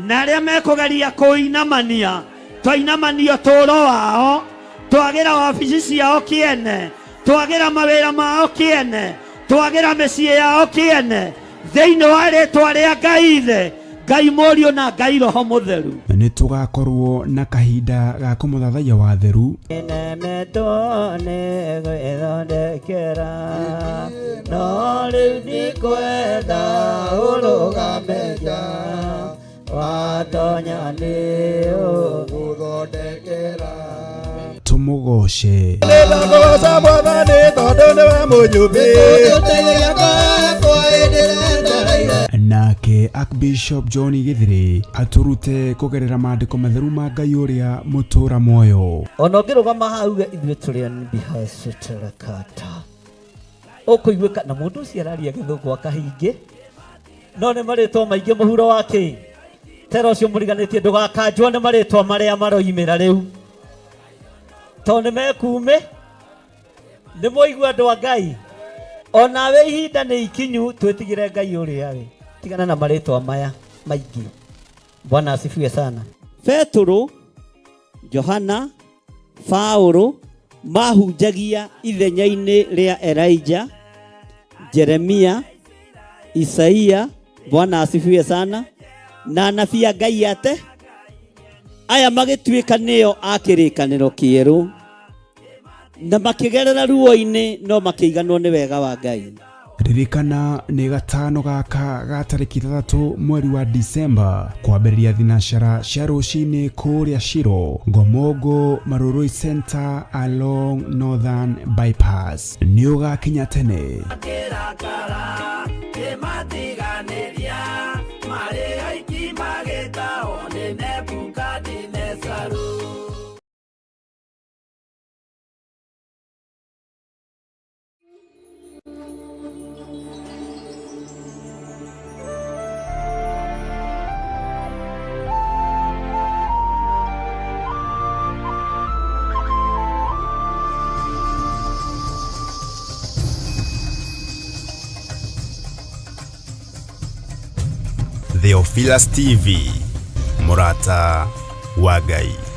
na arĩa mekũgeria kũinamania twainamania ũtũũro wao, twagĩra wabici ciao kĩene, twagĩra mawĩra mao kĩene, twagĩra mĩciĩ yao kĩene, thĩinĩ wa rĩtwa rĩa Ngai Ithe, Ngai Mũriũ na Ngai Roho Mũtheru. Nĩ tũgakorwo na kahinda ga kũmũthathaiya watheru. Nemetwo nĩ gwĩthondekera no rĩu ndikwenda ũrũgame nja watonya nĩ ũgũthondekera. Tũmũgoce. Nĩndakũgoca Mwathani tondũ nĩwe mũnyũmbi. Nake Archbishop John Githiri atũrute kũgerera maandĩko matheru ma Ngai ũrĩa mũtũra muoyo. Ona ũngĩrũgama haha uge ithuĩ tũrĩ anbihaciterakata ũkũiguĩka na mũndũ ũcio araria gĩthũngũ akahingĩ no nĩ marĩtwa maingĩ mũhuro wa kĩ tera ũcio mũriganĩtie ndũgakanjwo nĩ marĩtwa marĩa maroimĩra rĩu tondũ nĩ mekuumĩ nĩ mwaigua andũ a Ngai onawe ihinda nĩ ikinyu twĩtigĩre Ngai ũrĩa we tigana na marĩtwa maya maingĩ. Bwana asifiwe sana. Petũrũ, Johana, Paũlũ mahunjagia ithenya-inĩ rĩa Elijah, Jeremia, Isaia, Bwana asifiwe sana, na anabii a Ngai ate aya magĩtuĩka nĩo a kĩrĩkanĩro kĩerũ na makĩgerera ruo-inĩ no makĩiganwo nĩ wega wa Ngai. Ririkana nĩ gatano gaka ga tarĩki 6 mweri wa Disemba kwambĩrĩria thinacara cia rũcinĩ kũrĩa Shiro, Ngomongo, Marurui Center along Northern Bypass. Nĩ ũgakinya tene. Theophilus TV, Murata wa Ngai.